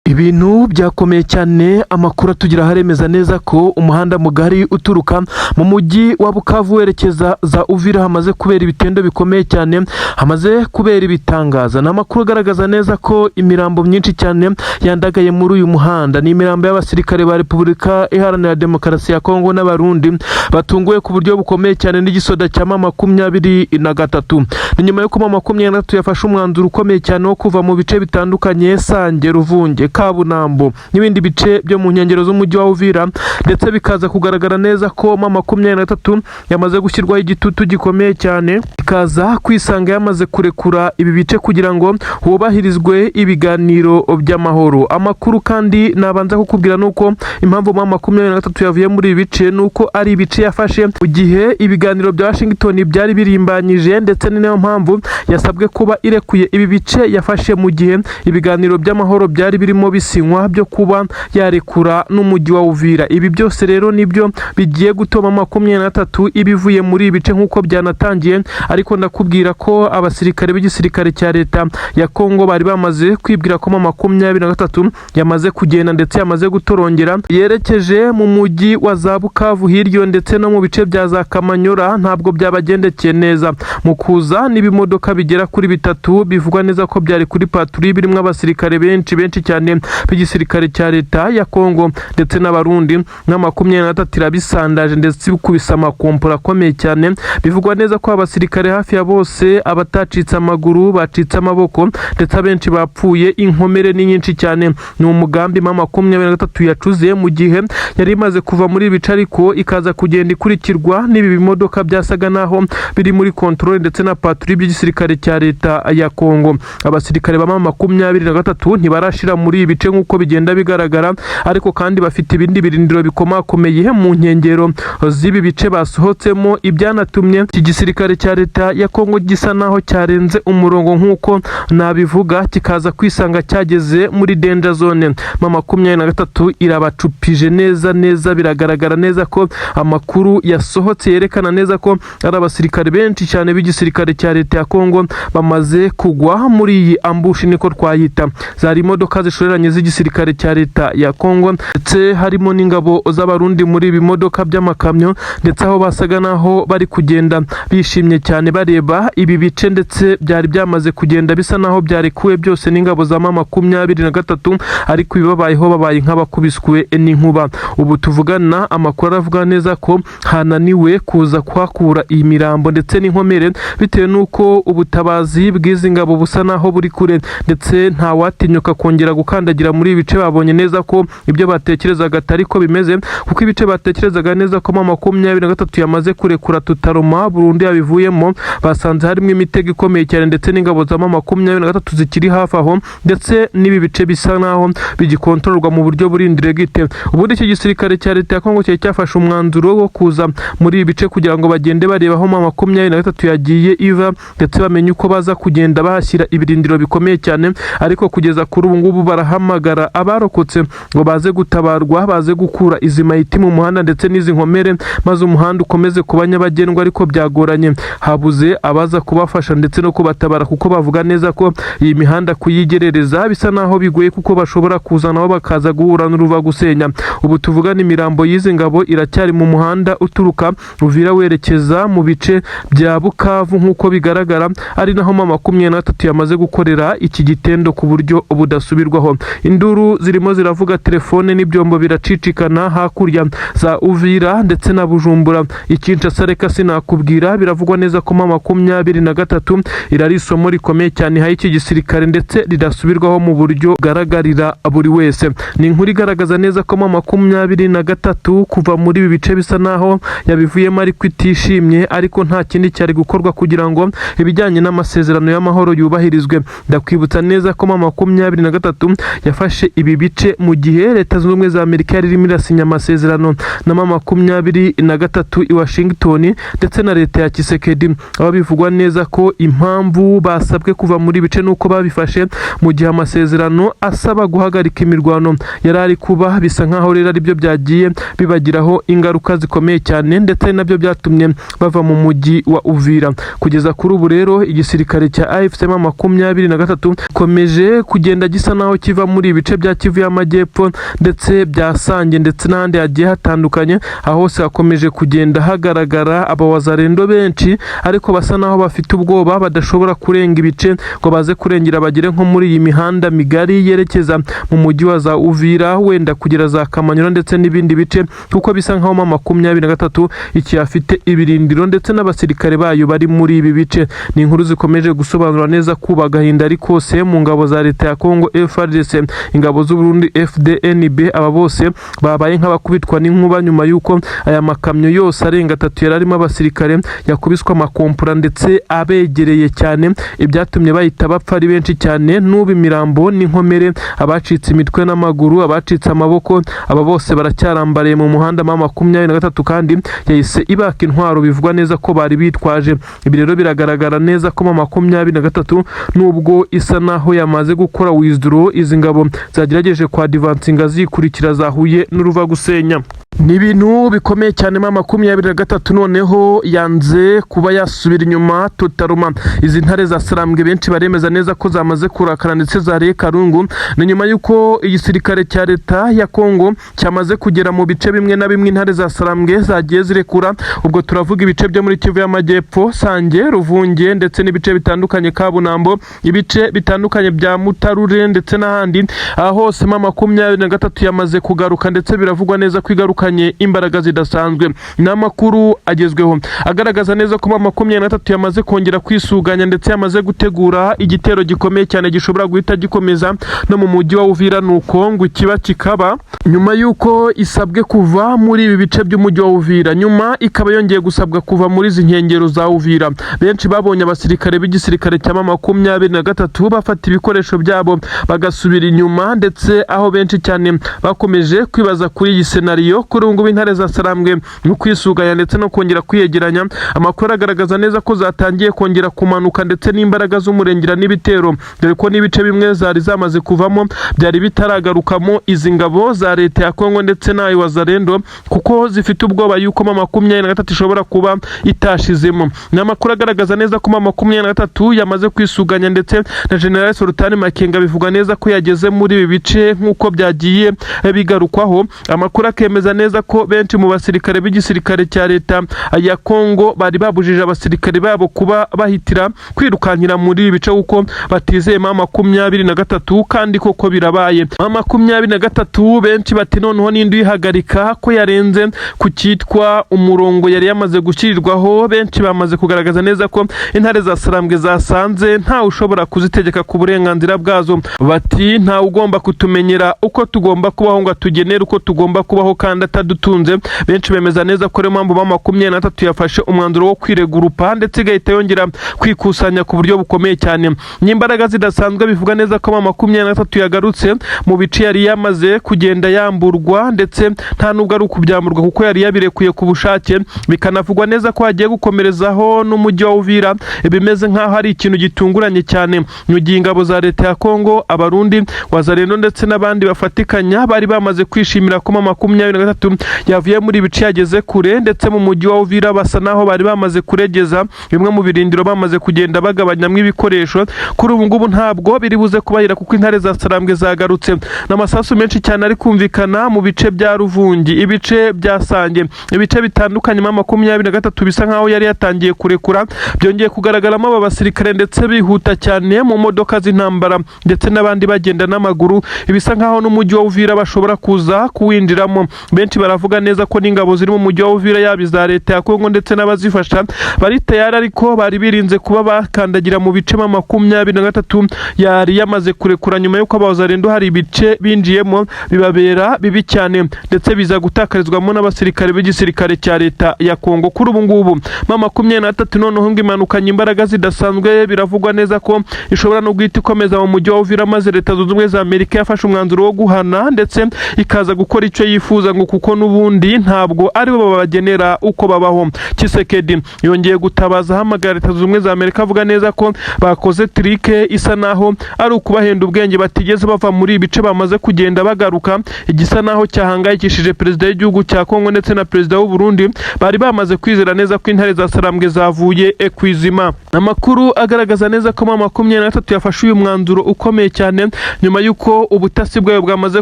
Ibintu byakomeye cyane. Amakuru atugira haremeza neza ko umuhanda mugari uturuka mu mujyi wa Bukavu werekeza za Uvira hamaze kubera ibitendo bikomeye cyane, hamaze kubera ibitangaza. Ni amakuru agaragaza neza ko imirambo myinshi cyane yandagaye muri uyu muhanda. Ni imirambo y'abasirikare ba Repubulika Iharanira Demokarasi ya Kongo n'Abarundi batunguwe ku buryo bukomeye cyane n'igisoda cya M23. Ni nyuma y'uko M23 yafashe umwanzuro ukomeye cyane wo kuva mu bice bitandukanye, Sange, Ruvunge, Kabunambo n'ibindi bice byo mu nkengero z'umujyi wa Uvira, ndetse bikaza kugaragara neza ko M23 yamaze gushyirwaho igitutu gikomeye cyane, ikaza kwisanga yamaze kurekura ibi bice kugira ngo hubahirizwe ibiganiro by'amahoro. Amakuru kandi nabanza kukubwira nuko impamvu M23 yavuye muri ibi bice nuko ari ibice yafashe mu gihe ibiganiro bya Washington byari birimbanyije, ndetse ni nayo mpamvu yasabwe kuba irekuye ibi bice yafashe mu gihe ibiganiro by'amahoro byari birimo bisinywa byo kuba yarekura n'umujyi wa Uvira. Ibi byose rero nibyo bigiye gutuma 23 ibivuye muri ibi bice nk'uko byanatangiye, ariko ndakubwira ko abasirikare b'igisirikare cya leta ya Kongo bari bamaze kwibwira ko M23 yamaze kugenda ndetse yamaze gutorongera yerekeje mu mujyi wa za Bukavu hirya ndetse no mu bice bya za Kamanyora. Ntabwo byabagendekeye neza mu kuza n'ibimodoka bigera kuri bitatu bivugwa neza ko byari kuri patrouille, birimo abasirikare benshi benshi cyane b'igisirikare cya leta ya Kongo ndetse n'Abarundi. Na 23 irabisandaje ndetse ikubise amakompora akomeye cyane. Bivugwa neza ko abasirikare hafi ya bose, abatacitse amaguru bacitse amaboko, ndetse abenshi bapfuye, inkomere ni nyinshi cyane. Ni umugambi M23 yacuze mu gihe yari imaze kuva muri ibi bice, ariko ikaza kugenda ikurikirwa n'ibi bimodoka byasaga naho biri muri contrôle ndetse na patrouille by'igisirikare cya leta ya Kongo. Abasirikare ba M23 ntibarashira muri ibi bice nk'uko bigenda bigaragara, ariko kandi bafite ibindi birindiro bikomakomeye mu nkengero z'ibi bice basohotsemo, ibyanatumye iki gisirikare cya leta ya Kongo gisa naho cyarenze umurongo, nk'uko nabivuga, kikaza kwisanga cyageze muri danger zone. M23 irabacupije neza neza. Biragaragara neza ko amakuru yasohotse yerekana neza ko ari abasirikare benshi cyane b'igisirikare cya leta ya Kongo bamaze kugwa muri iyi ambush, niko twayita. Zari imodoka zishoreranye z'igisirikare cya leta ya Kongo, ndetse harimo n'ingabo z'Abarundi muri ibi modoka by'amakamyo, ndetse aho basaga naho bari kugenda bishimye cyane bareba ibi bice, ndetse byari byamaze kugenda bisa naho byarekuwe byose n'ingabo za M23. Ariko ibibabayeho, babaye nk'abakubiswe n'inkuba. Ubu tuvugana, amakuru aravuga neza ko hananiwe kuza kuhakura iyi mirambo ndetse n'inkomere, bitewe n'uko ubutabazi bw'izi ngabo busa naho buri kure, ndetse ntawatinyuka kongera gukandagira muri ibi bice. Babonye neza ko ibyo batekerezaga atari ko bimeze, kuko ibice batekerezaga neza ko M23 yamaze kurekura tutaroma burundu yabivuyemo, basanze harimo imitego ikomeye cyane, ndetse n'ingabo za M23 zikiri hafi aho, ndetse n'ibi bice bisa naho bigikontororwa mu buryo buri indirect. Ubundi iki gisirikare cya leta ya Kongo cyari cyafashe umwanzuro wo kuza muri ibi bice kugira ngo bagende bareba aho M23 yagiye iva, ndetse bamenye uko baza kugenda bahashyira ibirindiro bikomeye cyane. Ariko kugeza kuri ubu ngubu barahamagara abarokotse ngo baze gutabarwa, baze gukura izi mayiti mu muhanda ndetse n'izi nkomere, maze umuhanda ukomeze kuba nyabagendwa. Ariko byagoranye, habuze abaza kubafasha ndetse no kubatabara, kuko bavuga neza ko iyi mihanda kuyigerereza bisa naho bigoye, kuko bashobora kuza nabo bakaza guhura n'uruva gusenya. Ubu tuvugana, imirambo y'izi ngabo iracyari mu muhanda uturuka Uvira werekeza mu bice bya Bukavu, nk'uko bigaragara ari naho M23 yamaze gukorera iki gitendo ku buryo budasubirwaho. Induru zirimo ziravuga, telefone n'ibyombo biracicikana hakurya za Uvira ndetse na Bujumbura, Ikinshasa reka sinakubwira. Biravugwa neza ko M23 irari isomo rikomeye cyane ihaye iki gisirikare, ndetse ridasubirwaho mu buryo bugaragarira buri wese. Ni inkuru igaragaza neza ko M23 kuva muri ibi bice bisa naho yabivuyemo ariko itishimye, ariko nta kindi cyari gukorwa kugira ngo ibijyanye n'amasezerano y'amahoro yubahirizwe. Ndakwibutsa neza ko M23 yafashe ibi bice mu gihe Leta Zunze Ubumwe za Amerika yari irimo irasinya amasezerano na M23 i Washington ndetse na leta ya Tshisekedi, aho bivugwa neza ko impamvu basabwe kuva muri bice nuko babifashe mu gihe amasezerano asaba guhagarika imirwano yari ari kuba. Bisa nkaho rero aribyo byagiye bibagiraho ingaruka zikomeye cyane, ndetse ari nabyo byatumye bava mu mujyi wa Uvira. Kugeza kuri ubu rero, igisirikare cya AFC M23 komeje kugenda gisa naho kiva. iva muri ibice bya Kivu y'Amajyepfo ndetse bya Sange ndetse n'ahandi hagiye hatandukanye. Aho hose hakomeje kugenda hagaragara abawazarendo benshi, ariko basa naho bafite ubwoba, badashobora kurenga ibice ngo baze kurengera bagere nko muri iyi mihanda migari yerekeza mu mujyi wa za Uvira, wenda kugera za Kamanyura ndetse n'ibindi bice, kuko bisa nkaho M23 iki afite ibirindiro ndetse n'abasirikare bayo bari muri ibi bice. Ni inkuru zikomeje gusobanura neza kuba agahinda ari kose mu ngabo za leta ya Congo FARDC, ingabo z'u Burundi FDNB. Aba bose babaye nk'abakubitwa n'inkuba nyuma y'uko aya makamyo yose arenga atatu yari arimo abasirikare yakubiswe amakompora ndetse abegereye cyane, ibyatumye bahita bapfa ari benshi cyane. N'ubu imirambo n'inkomere, abacitse imitwe n'amaguru, abacitse amaboko, aba bose baracyarambariye mu muhanda M23, kandi yahise ibaka intwaro bivugwa neza ko bari bitwaje. Ibi rero biragaragara neza ko M23, nubwo isa naho yamaze gukora withdraw, izi ngabo zagerageje kwa advancinga zikurikira zahuye n'uruva gusenya. Ni ibintu bikomeye cyane. M23 noneho yanze kuba yasubira inyuma totalement. Izi ntare za Sarambwe benshi baremeza neza ko zamaze kurakara ndetse zariye karungu. Ni nyuma y'uko igisirikare cya leta ya Kongo cyamaze kugera mu bice bimwe na bimwe intare za Sarambwe zagiye zirekura. Ubwo turavuga ibice byo muri Kivu y'Amajyepfo, Sange, Ruvunge ndetse n'ibice bitandukanye, Kabunambo, ibice bitandukanye bya Mutarure ndetse n'ahandi. Aha hose M23 yamaze kugaruka, ndetse biravugwa neza ko igarukanye imbaraga zidasanzwe. Ni amakuru agezweho agaragaza neza ko M23 yamaze kongera kwisuganya ndetse yamaze gutegura igitero gikomeye cyane gishobora guhita gikomeza no mu mujyi wa Uvira. Nuko ngo ikiba kikaba nyuma y'uko isabwe kuva muri ibi bice by'umujyi wa Uvira, nyuma ikaba yongeye gusabwa kuva muri izi nkengero za Uvira. Benshi babonye abasirikare b'igisirikare cya M23 bafata ibikoresho byabo bagasubira inyuma, ndetse aho benshi cyane bakomeje kwibaza kuri iyi scenario. Kuri ubu ngubu intare za Sarambwe mu kwisuganya ndetse no kongera kwiyegeranya, amakuru agaragaza neza ko zatangiye kongera kumanuka ndetse n'imbaraga z'umurengera n'ibitero, dore ko n'ibice bimwe zari zamaze kuvamo byari bitaragarukamo izi ngabo za leta ya Kongo ndetse n'ayo Wazalendo, kuko zifite ubwoba yuko M23 ishobora kuba itashizemo. Ni amakuru agaragaza neza ko M23 yamaze kwisuganya, ndetse na General Sultani Makenga bivuga neza ko yageze muri ibi bice nk'uko byagiye bigarukwaho. Amakuru akemeza neza ko benshi mu basirikare b'igisirikare cya leta ya Kongo bari babujije abasirikare babo kuba bahitira kwirukankira muri ibi bice, kuko batizeye M23, kandi koko birabaye. M23 benshi bati noneho ninde uyihagarika ko yarenze ku cyitwa umurongo yari yamaze gushyirirwaho? Benshi bamaze kugaragaza neza ko intare za Sarambwe zasanze ntawe ushobora kuzitegeka ku burenganzira bwazo. Bati ntawe ugomba kutumenyera uko tugomba kubaho ngo atugenere uko tugomba kubaho kandi atadutunze. Benshi bemeza neza ko ariyo mpamvu M23 yafashe umwanzuro wo kwiregurupa ndetse igahita yongera kwikusanya ku buryo bukomeye cyane. N'imbaraga zidasanzwe, bivuga neza ko M23 yagarutse mu bice yari yamaze kugenda yamburwa, ndetse nta nubwo ari ukubyamburwa kuko yari yabirekuye ku bushake. Bikanavugwa neza ko hagiye gukomerezaho n'umujyi wa Uvira, bimeze nk'aho ari ikintu gitunguranye cyane, mu gihe ingabo za leta ya Kongo, Abarundi, Wazalendo ndetse n'abandi bafatikanya bari bamaze kwishimira ko M23 yavuye muri ibice yageze kure, ndetse mu mujyi wa Uvira basa naho bari bamaze kuregeza bimwe mu birindiro, bamaze kugenda bagabanyamo ibikoresho. Kuri ubu ngubu ntabwo biri buze kubahira, kuko intare za Sarambwe zagarutse n'amasasu menshi cyane ari kumvikana mu bice bya Ruvungi, ibice bya Sange, ibice bitandukanye. M23 bisa nkaho yari yatangiye kurekura, byongeye kugaragaramo aba basirikare ndetse bihuta cyane mu modoka z'intambara ndetse n'abandi bagenda n'amaguru, ibisa nkaho n'umujyi wa Uvira bashobora kuza kuwinjiramo. Benshi baravuga neza ko n'ingabo ziri mu mujyi wa Uvira, yaba iza leta ya Kongo ndetse n'abazifasha, bari tayari, ariko bari birinze kuba bakandagira mu bice M23 yari yamaze kurekura, nyuma y'uko abazarendo hari ibice binjiyemo bibabera bibi cyane, ndetse biza gutakarizwamo n'abasirikare b'igisirikare cya leta ya Kongo. Kuri ubu ngubu M23 noneho ngo imanukanye imbaraga zidasanzwe, biravugwa neza ko ishobora no guhita ikomeza mu mujyi wa Uvira, maze Leta Zunze Ubumwe za Amerika yafashe umwanzuro wo guhana ndetse ikaza gukora icyo yifuza ngo kuko kuko n'ubundi ntabwo aribo babagenera uko babaho. Tshisekedi yongeye gutabaza ahamagara Leta Zunze Ubumwe za Amerika, avuga neza ko bakoze trick isa naho ari ukubahenda ubwenge, batigeze bava muri ibi bice, bamaze kugenda bagaruka. Igisa naho cyahangayikishije perezida w'igihugu cya Kongo ndetse na perezida w'u Burundi bari bamaze kwizera neza ko intare za Sarambwe zavuye kwizima. Amakuru agaragaza neza ko M23 yafashe uyu mwanzuro ukomeye cyane nyuma y'uko ubutasi bwayo bwamaze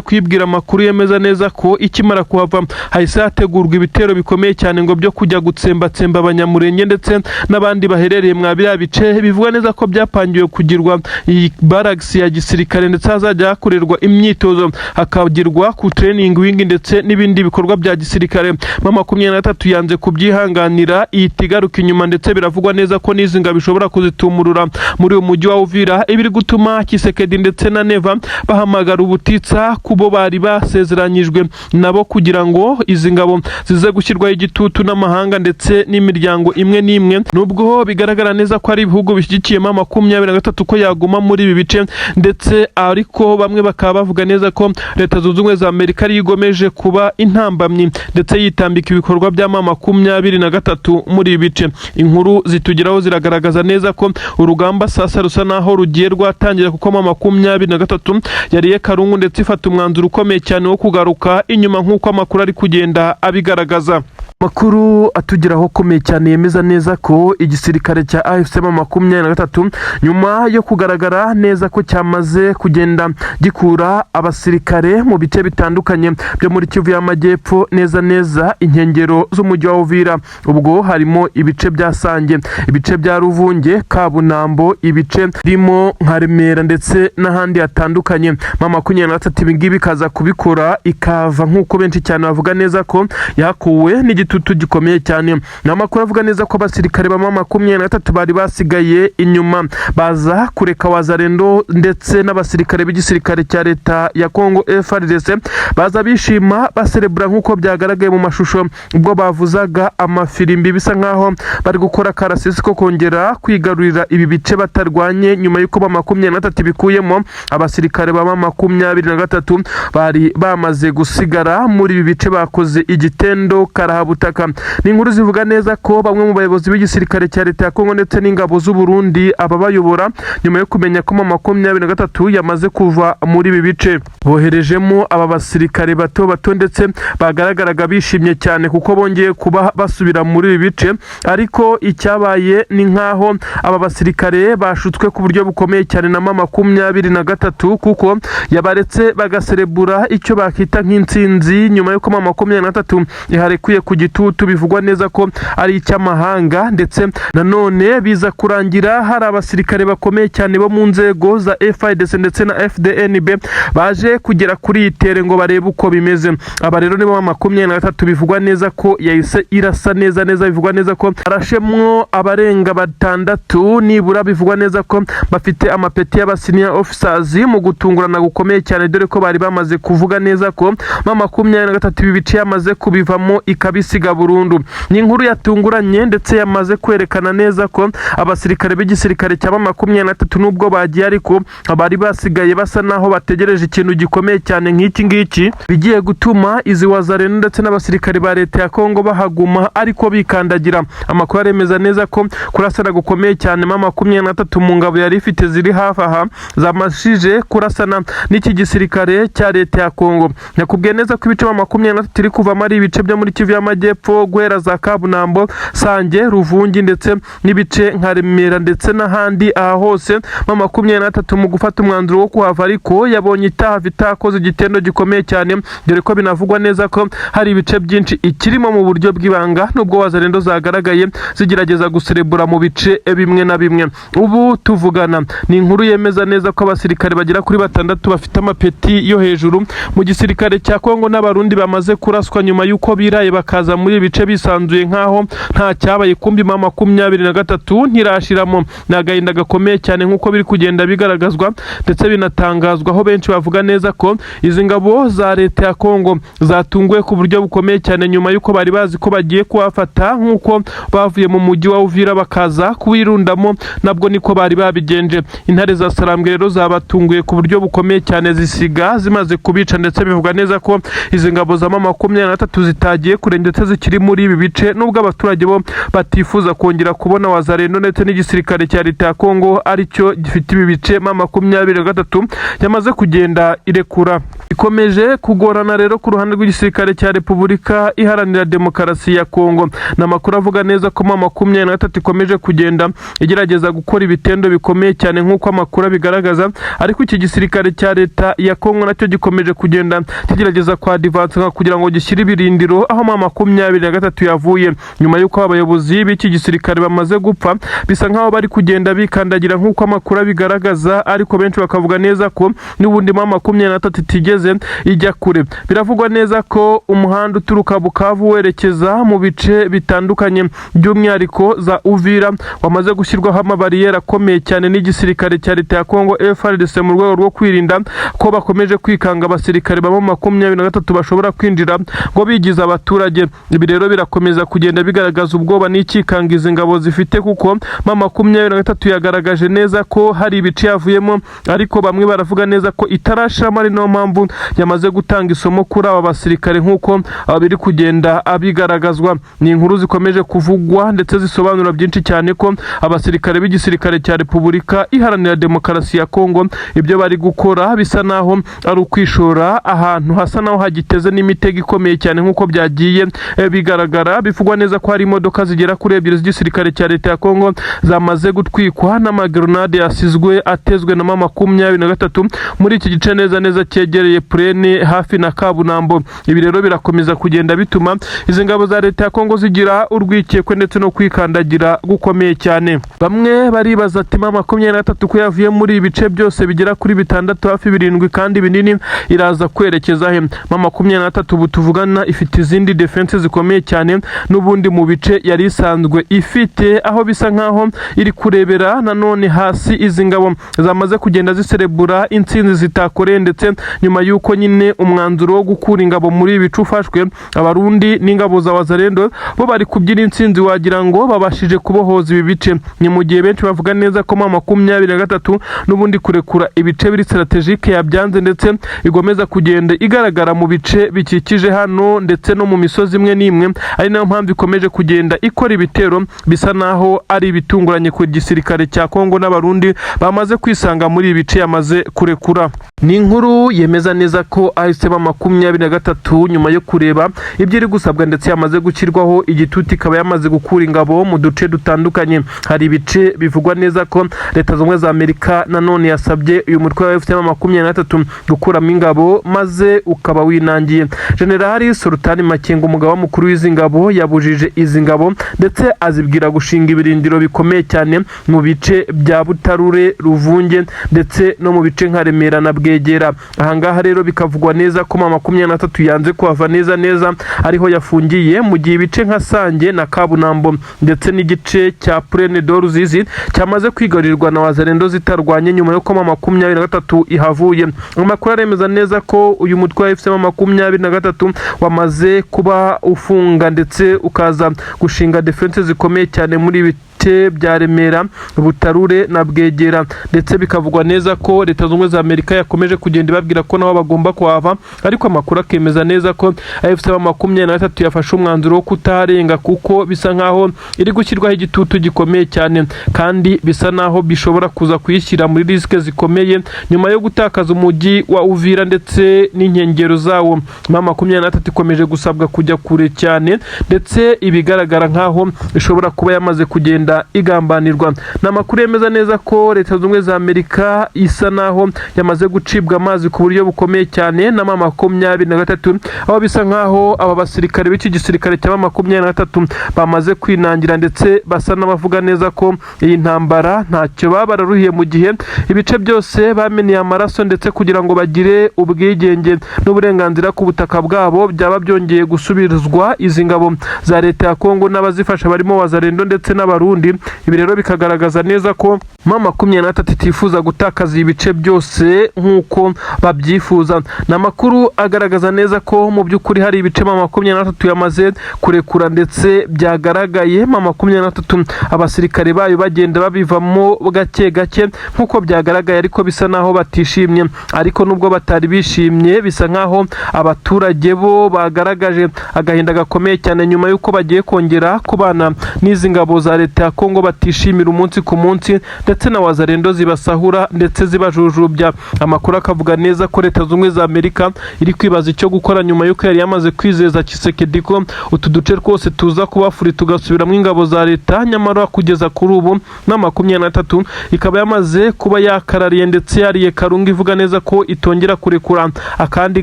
kwibwira amakuru yemeza neza ko ikimara kuhava hahise hategurwa ibitero bikomeye cyane ngo byo kujya gutsembatsemba Abanyamurenge ndetse n'abandi baherereye mwa biriya bice. Bivuga neza ko byapangiwe kugirwa iyi barracks ya gisirikare, ndetse hazajya hakorerwa imyitozo, hakagirwa ku training wing ndetse n'ibindi bikorwa bya gisirikare. M23 yanze kubyihanganira, ihita igaruka inyuma, ndetse biravugwa neza ko n'izi ngabo ishobora kuzitumurura muri uyu mujyi wa Uvira, ibiri gutuma Tshisekedi ndetse na Neva bahamagara ubutitsa kubo bari basezeranyijwe nabo kugira ngo izi ngabo zize gushyirwaho igitutu n'amahanga ndetse n'imiryango imwe n'imwe, nubwo bigaragara neza ko ari ibihugu bishyigikiye M23 ko yaguma muri ibi bice. Ndetse ariko bamwe bakaba bavuga neza ko Leta Zunze Ubumwe za Amerika ariyo igomeje kuba intambamyi ndetse yitambika ibikorwa bya M23 muri ibi bice. Inkuru zitugeraho ziragaragaza neza ko urugamba sasa rusa naho rugiye rwatangira, kuko M23 yariye karungu ndetse ifata umwanzuro ukomeye cyane wo kugaruka inyuma, nk'uko amakuru ari kugenda abigaragaza. Amakuru atugeraho akomeye cyane yemeza neza ko igisirikare cya AFC M23, nyuma yo kugaragara neza ko cyamaze kugenda gikura abasirikare mu bice bitandukanye byo muri Kivu y'Amajyepfo, neza neza inkengero z'umujyi wa Uvira, ubwo harimo ibice bya Sange, ibice bya Ruvunge, Kabunambo, ibice birimo nka Remera ndetse n'ahandi hatandukanye, M23 ibi ngibi ikaza kubikora ikava, nk'uko benshi cyane bavuga neza ko yakuwe n'igitutu gikomeye cyane. Ni amakuru avuga neza ko abasirikare ba M23 bari basigaye inyuma baza kureka Wazalendo ndetse n'abasirikare b'igisirikare cya leta ya Congo FARDC, baza bishima, baserebura, nk'uko byagaragaye mu mashusho ubwo bavuzaga amafirimbi, bisa nkaho bari gukora karasisi ko kongera kwigarurira ibi bice batarwanye, nyuma y'uko M23 bikuyemo abasirikare ba M23 bari bamaze gusigara muri ibi bice, bakoze igitendo karahabutaka. Ni inkuru zivuga neza ko bamwe mu bayobozi b'igisirikare cya leta ya Kongo ndetse n'ingabo z'u Burundi, ababayobora, nyuma yo kumenya ko M23 yamaze kuva muri ibi bice, boherejemo aba basirikare bato bato ndetse bagaragaraga bishimye cyane kuko bongeye kuba basubira muri ibi bice. Ariko icyabaye ni nk'aho aba basirikare bashutswe ku buryo bukomeye cyane na M23, kuko yabaretse bagaserebura icyo bakita nk'intsinzi nyuma y'uko M23 iharekuye ku gitutu bivugwa neza ko ari icy'amahanga. Ndetse nanone biza kurangira hari abasirikare bakomeye cyane bo mu nzego za FARDC ndetse na FDNB baje kugera kuri iyi terrain ngo barebe uko bimeze. Aba rero nibo M23 bivugwa neza ko yahise irasa neza neza, bivugwa neza ko arashemwo abarenga batandatu nibura, bivugwa neza ko bafite amapeti y'aba senior officers, mu gutungurana gukomeye cyane, dore ko bari bamaze kuvuga neza ko M23 ibi bice yamaze kubivamo ikabisiga burundu. Ni inkuru yatunguranye ndetse yamaze kwerekana neza ko abasirikare b'igisirikare cya M23, nubwo bagiye ariko bari basigaye basa naho bategereje ikintu gikomeye cyane nk'iki ngiki, bigiye gutuma izi Wazalendo ndetse n'abasirikare ba leta ya Kongo bahaguma ariko bikandagira. Amakuru aremeza neza ko kurasana gukomeye cyane M23 mu ngabo yari ifite ziri hafi aha zamashije kurasana n'iki gisirikare cya leta ya Kongo. Nakubwiye neza ko ibice M23 iri kuvamo ari ibice byo muri Kivu y'Amajyepfo, guhera za Kabunambo, Sange, Ruvungi ndetse n'ibice nka Remera ndetse n'ahandi. Aha hose M23 mu gufata umwanzuro wo kuhava, ariko yabonye itahava itakoze igitendo gikomeye cyane, dore ko binavugwa neza ko hari ibice byinshi ikirimo mu buryo bw'ibanga, nubwo Wazalendo zagaragaye zigerageza guserebura mu bice bimwe na bimwe. Ubu tuvugana ni inkuru yemeza neza ko abasirikare bagera kuri batandatu bafite amapeti yo hejuru mu gisirikare cya Kongo n'Abarundi bamaze kuraswa nyuma y'uko biraye bakaza. muri ibi bice bisanzuye nk'aho nta cyabaye. Kumbi M23 ntirashiramo. Ni agahinda gakomeye cyane nk'uko biri kugenda bigaragazwa ndetse binatangazwa, aho benshi bavuga neza ko izi ngabo za leta ya Kongo zatunguwe ku buryo bukomeye cyane, nyuma y'uko bari bazi ko bagiye kuhafata nk'uko bavuye mu mujyi wa Uvira bakaza kuwirundamo, nabwo niko bari babigenje. Intare za Sarambwe rero zabatunguye ku buryo bukomeye cyane, zisiga zimaze kubica, ndetse bivuga neza ko izi ngabo za M23 zitagiye kure ndetse zikiri muri ibi bice, nubwo abaturage bo batifuza kongera kubona Wazalendo ndetse n'igisirikare cya leta ya Kongo aricyo gifite ibi bice M23 yamaze kugenda irekura. Ikomeje kugorana rero ku ruhande rw'igisirikare cya Repubulika Iharanira Demokarasi ya Kongo. Ni amakuru avuga neza ko M23 ikomeje kugenda igerageza gukora ibitendo bikomeye cyane nk'uko amakuru abigaragaza, ariko iki gisirikare cya leta ya Kongo nacyo gikomeje kugenda kigerageza kwa advance kugira ngo gishyire ibirindiro aho M23 yavuye, nyuma y'uko abayobozi b'iki gisirikare bamaze gupfa. Bisa nk'aho bari kugenda bikandagira nk'uko amakuru abigaragaza, ariko benshi bakavuga neza ko n'ubundi M23 itigeze ijya kure. Biravugwa neza ko umuhanda uturuka Bukavu werekeza mu bice bitandukanye, by'umwihariko za Uvira, wamaze gushyirwaho amabariyeri akomeye cyane n'igisirikare cya leta ya Kongo FARDC, mu rwego rwo kwirinda ko bakomeje kwikanga abasirikare ba M23 bashobora kwinjira ngo bigize abaturage. Ibi rero birakomeza kugenda bigaragaza ubwoba n'ikikanga izi ngabo zifite, kuko M23 yagaragaje neza ko hari ibice yavuyemo, ariko bamwe baravuga neza ko itarashiramo, ari nayo mpamvu yamaze gutanga isomo kuri aba basirikare nk'uko biri kugenda abigaragazwa. Ni inkuru zikomeje kuvugwa ndetse zisobanura byinshi cyane, ko abasirikare b'igisirikare cya Repubulika Iharanira Demokarasi ya Kongo ibyo bari gukora bisa naho ari ukwishora ahantu hasa naho hagiteze n'imitego ikomeye cyane nk'uko byagiye bigaragara. Bivugwa neza ko hari imodoka zigera kuri ebyiri z'igisirikare cya leta ya Kongo zamaze gutwikwa n'amagrenade yasizwe atezwe na M23 muri iki gice neza neza cyegereye Purene hafi na Kabunambo. Ibi rero birakomeza kugenda bituma izi ngabo za leta ya Kongo zigira urwikekwe ndetse no kwikandagira gukomeye cyane. Bamwe baribaza ati: M23 ko yavuye muri ibi bice byose bigera kuri bitandatu, hafi birindwi kandi binini, iraza kwerekeza he? M23 ubu tuvugana ifite izindi defense zikomeye cyane n'ubundi mu bice yari isanzwe ifite, aho bisa nkaho iri kurebera nanone hasi izi ngabo zamaze kugenda ziserebura intsinzi zitakoreye. Ndetse nyuma y'uko nyine umwanzuro wo gukura ingabo muri ibi bice ufashwe, Abarundi n'ingabo za Wazalendo bo bari kubyina intsinzi, wagira ngo babashije kubohoza ibi bice. Ni mu gihe benshi bavuga neza ko M23 n'ubundi kurekura ibice biri stratégique yabyanze, ndetse igomeza kugenda igaragara mu bice bikikije hano ndetse no mu misozi imwe n'imwe, ari nayo mpamvu ikomeje kugenda ikora ibitero bisa naho ari ibitunguranye ku gisirikare cya Kongo n'Abarundi bamaze kwisanga muri ibi bice yamaze kurekura. Ni inkuru yemeza neza ko AFC M23, nyuma yo kureba ibyo iri gusabwa ndetse yamaze gushyirwaho igitutu, ikaba yamaze gukura ingabo mu duce dutandukanye. Hari ibice bivugwa neza ko Leta Zunze Ubumwe za Amerika nanone yasabye uyu mutwe wa AFC M23 gukuramo ingabo, maze ukaba winangiye. Generali Sultani Makenga, umugaba mukuru w'izi ngabo, yabujije izi ngabo ndetse azibwira gushinga ibirindiro bikomeye cyane mu bice bya Butarure, Ruvunge ndetse no mu bice nka Remera na Bwegera. Ahangaha rero bikavugwa neza ko M23 yanze kuhava neza neza, ariho yafungiye, mu gihe ibice nka Sange na Kabunambo ndetse n'igice cya Plaine de Ruzizi cyamaze kwigarurirwa na Wazalendo zitarwanye, nyuma y'uko M23 ihavuye. Amakuru aremeza neza ko uyu mutwe wa AFC M23 wamaze kuba ufunga ndetse ukaza gushinga defense zikomeye cyane muri ibi bice bya Remera, Butarure na Bwegera, ndetse bikavugwa neza ko Leta Zunze Ubumwe za Amerika yakomeje kugenda ibabwira ko nabo bagomba kuhava, ariko amakuru akemeza neza ko AFC M23 yafashe umwanzuro wo kutaharenga, kuko bisa nkaho iri gushyirwaho igitutu gikomeye cyane, kandi bisa naho bishobora kuza kuyishyira muri risque zikomeye nyuma yo gutakaza umujyi wa Uvira ndetse n'inkengero zawo. M23 ikomeje gusabwa kujya kure cyane, ndetse ibigaragara nkaho ishobora kuba yamaze kugenda kugenda igambanirwa. Ni amakuru yemeza neza ko Leta Zunze Ubumwe za Amerika isa naho yamaze gucibwa amazi ku buryo bukomeye cyane na M23, aho bisa nkaho aba basirikare b'iki gisirikare cya M23 bamaze kwinangira, ndetse basa n'abavuga neza ko iyi ntambara ntacyo baba bararuhiye mu gihe ibice byose bameneye amaraso, ndetse kugira ngo bagire ubwigenge n'uburenganzira ku butaka bwabo byaba byongeye gusubizwa izi ngabo za leta ya Kongo n'abazifasha barimo Wazalendo ndetse n'Abarundi. Ibi rero bikagaragaza neza ko M23 itifuza gutakaza ibice byose nk'uko babyifuza. Ni amakuru agaragaza neza ko mu by'ukuri hari ibice M23 yamaze kurekura, ndetse byagaragaye M23 abasirikare bayo bagenda babivamo gake gake nk'uko byagaragaye, ariko bisa naho batishimye. Ariko nubwo batari bishimye, bisa nkaho abaturage bo bagaragaje agahinda gakomeye cyane nyuma y'uko bagiye kongera kubana n'izi ngabo za leta ya Kongo batishimira umunsi ku munsi, ndetse na Wazalendo zibasahura ndetse zibajujubya. Amakuru akavuga neza ko Leta Zunze Ubumwe za Amerika iri kwibaza icyo gukora nyuma y'uko yari yamaze kwizeza Tshisekedi ko utu duce twose tuza kuba free, tugasubiramo ingabo za leta, nyamara kugeza kuri ubu na 23 ikaba yamaze kuba yakarariye ndetse yariye karungu, ivuga neza ko itongera kurekura akandi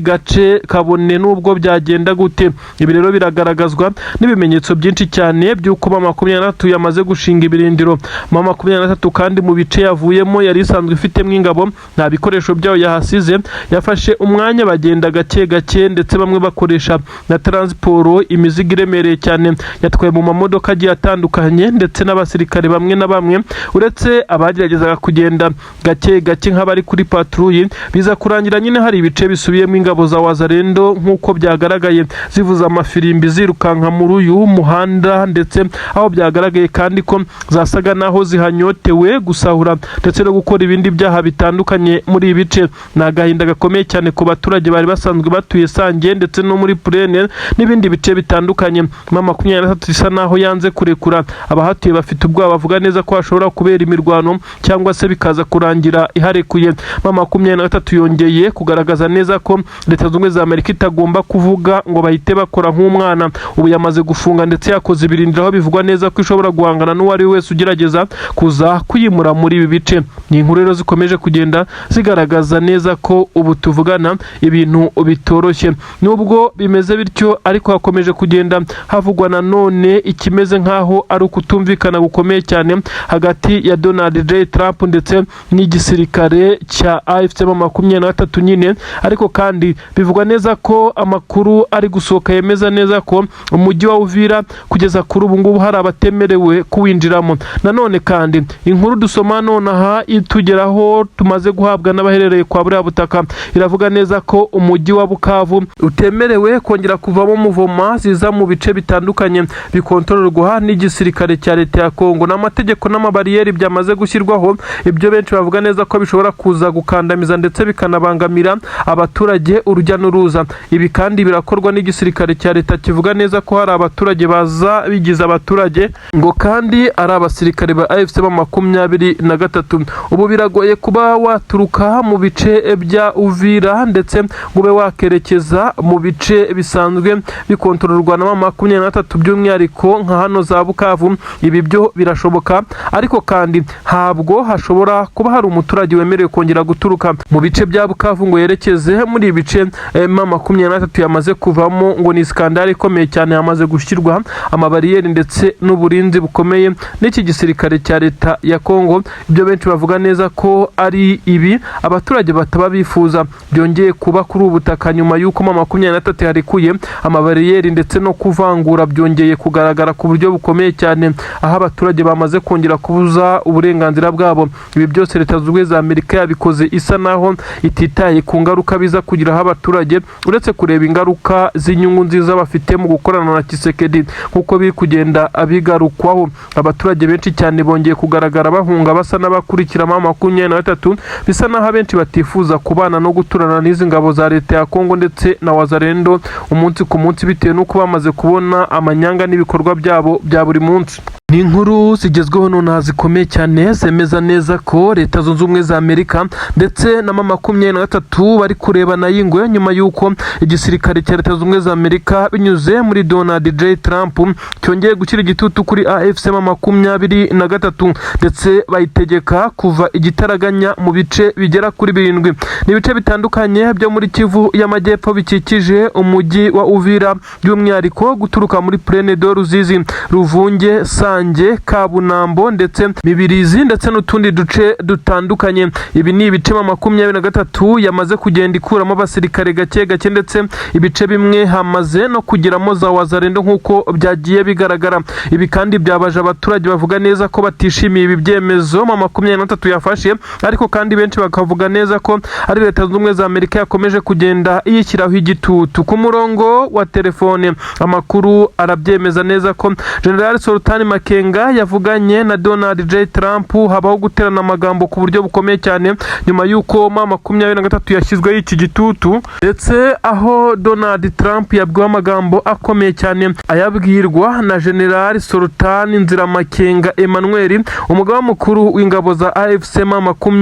gace kabone n'ubwo byagenda gute. Ibi rero biragaragazwa n'ibimenyetso byinshi cyane by'uko M23 yamaze gushinga ibirindiro. M23 kandi mu bice yavuyemo yari isanzwe ifitemo ingabo, nta bikoresho byayo yahasize. Yafashe umwanya bagenda gake gake, ndetse bamwe bakoresha na transport, imizigo iremereye cyane yatwaye mu mamodoka agiye atandukanye, ndetse n'abasirikare bamwe na bamwe, uretse abageragezaga kugenda gake gake nk'abari kuri patrouille. Biza kurangira nyine hari ibice bisubiyemo ingabo za Wazalendo nk'uko byagaragaye zivuza amafirimbi zirukanka muri uyu muhanda, ndetse aho byagaragaye kandi ko zasaga naho zihanyotewe gusahura ndetse no gukora ibindi byaha bitandukanye muri ibi bice. Ni agahinda gakomeye cyane ku baturage bari basanzwe batuye Sange ndetse no muri Purene n'ibindi bice bitandukanye. M23 isa naho yanze kurekura. Abahatuye bafite ubwoba, bavuga neza ko hashobora kubera imirwano cyangwa se bikaza kurangira iharekuye. M23 yongeye kugaragaza neza ko Leta Zunze Ubumwe za Amerika itagomba kuvuga ngo bahite bakora nk'umwana. Ubu yamaze gufunga ndetse yakoze ibirindiro, aho bivugwa neza ko ishobora guhangana n'uwo ari we wese ugerageza kuza kuyimura muri ibi bice. Ni inkuru rero zikomeje kugenda zigaragaza neza ko ubu tuvugana ibintu bitoroshye. Nubwo bimeze bityo ariko, hakomeje kugenda havugwa nanone ikimeze nk'aho ari ukutumvikana gukomeye cyane hagati ya Donald J Trump ndetse n'igisirikare cya AFC 23 nyine. Ariko kandi bivugwa neza ko amakuru ari gusohoka yemeza neza ko umujyi wa Uvira kugeza kuri ubu ngubu hari abatemerewe kuwinjiramo. Nanone kandi inkuru dusoma nonaha itugeraho, tumaze guhabwa n'abaherereye kwa buriya butaka, iravuga neza ko umujyi wa Bukavu utemerewe kongera kuvamo mouvement ziza mu bice bitandukanye bikontororwa n'igisirikare cya leta ya Kongo, n'amategeko n'amabariyeri byamaze gushyirwaho. Ibyo benshi bavuga neza ko bishobora kuza gukandamiza ndetse bikanabangamira abaturage, urujya n'uruza. Ibi kandi birakorwa n'igisirikare cya leta, kivuga neza ko hari abaturage baza bigize abaturage ngo kandi ari abasirikare ba AFC 23. Ubu biragoye kuba waturuka mu bice bya Uvira ndetse ngo ube wakerekeza mu bice bisanzwe bikontororwa na 23, by'umwihariko nka hano za Bukavu. Ibi byo birashoboka, ariko kandi ntabwo hashobora kuba hari umuturage wemerewe kongera guturuka mu bice bya Bukavu ngo yerekeze muri ibi bice M23 yamaze kuvamo, ngo ni scandale ikomeye cyane. Hamaze gushyirwa amabariyeri ndetse n'uburinzi bukomeye n'iki gisirikare cya leta ya Kongo. Ibyo benshi bavuga neza ko ari ibi abaturage bataba bifuza byongeye kuba kuri ubu butaka nyuma y'uko M23 yarekuye amabariyeri, ndetse no kuvangura byongeye kugaragara ku buryo bukomeye cyane, aho abaturage bamaze kongera kubuza uburenganzira bwabo. Ibi byose Leta Zunze Ubumwe za Amerika yabikoze isa naho ititaye ku ngaruka biza kugiraho abaturage, uretse kureba ingaruka z'inyungu nziza bafite mu gukorana na Tshisekedi, nk'uko biri kugenda abigarukwaho. Abaturage benshi cyane bongeye kugaragara bahunga, basa n'abakurikira M23. Bisa naho abenshi batifuza kubana no guturana n'izi ngabo za leta ya Kongo ndetse na Wazalendo umunsi ku munsi, bitewe n'uko bamaze kubona amanyanga n'ibikorwa byabo bya buri munsi. Ni inkuru zigezweho nonaha zikomeye cyane, zemeza neza ko Leta Zunze Ubumwe za Amerika ndetse na M23 bari kurebana y'ingwe, nyuma y'uko igisirikare cya Leta Zunze Ubumwe za Amerika binyuze muri Donald J Trump cyongeye gushyira igitutu kuri AFC M23, ndetse bayitegeka kuva igitaraganya mu bice bigera kuri 7. Ni ibice bitandukanye byo muri Kivu y'Amajyepfo bikikije umujyi wa Uvira, by'umwihariko guturuka muri Plaine de Ruzizi, Ruvunge, Sange, Kabunambo ndetse Mibirizi ndetse n'utundi duce dutandukanye. Ibi ni ibice M23 yamaze kugenda ikuramo abasirikare gake gake, ndetse ibice bimwe hamaze no kugeramo za Wazalendo nk'uko byagiye bigaragara. Ibi kandi byabaje abaturage bavuga neza ko batishimiye ibi byemezo M23 yafashe, ariko kandi benshi bakavuga neza ko ari Leta Zunze Ubumwe za Amerika yakomeje kugenda iyishyiraho igitutu. Ku murongo wa telefone amakuru arabyemeza neza ko General Sultan Makenga yavuganye na Donald J Trump, habaho guterana amagambo ku buryo bukomeye cyane nyuma y'uko M23 yashyizweho iki gitutu, ndetse aho Donald Trump yabwiwe amagambo akomeye cyane ayabwirwa na General Sultan Nziramakenga Emmanuel, umugaba mukuru w'ingabo za AFC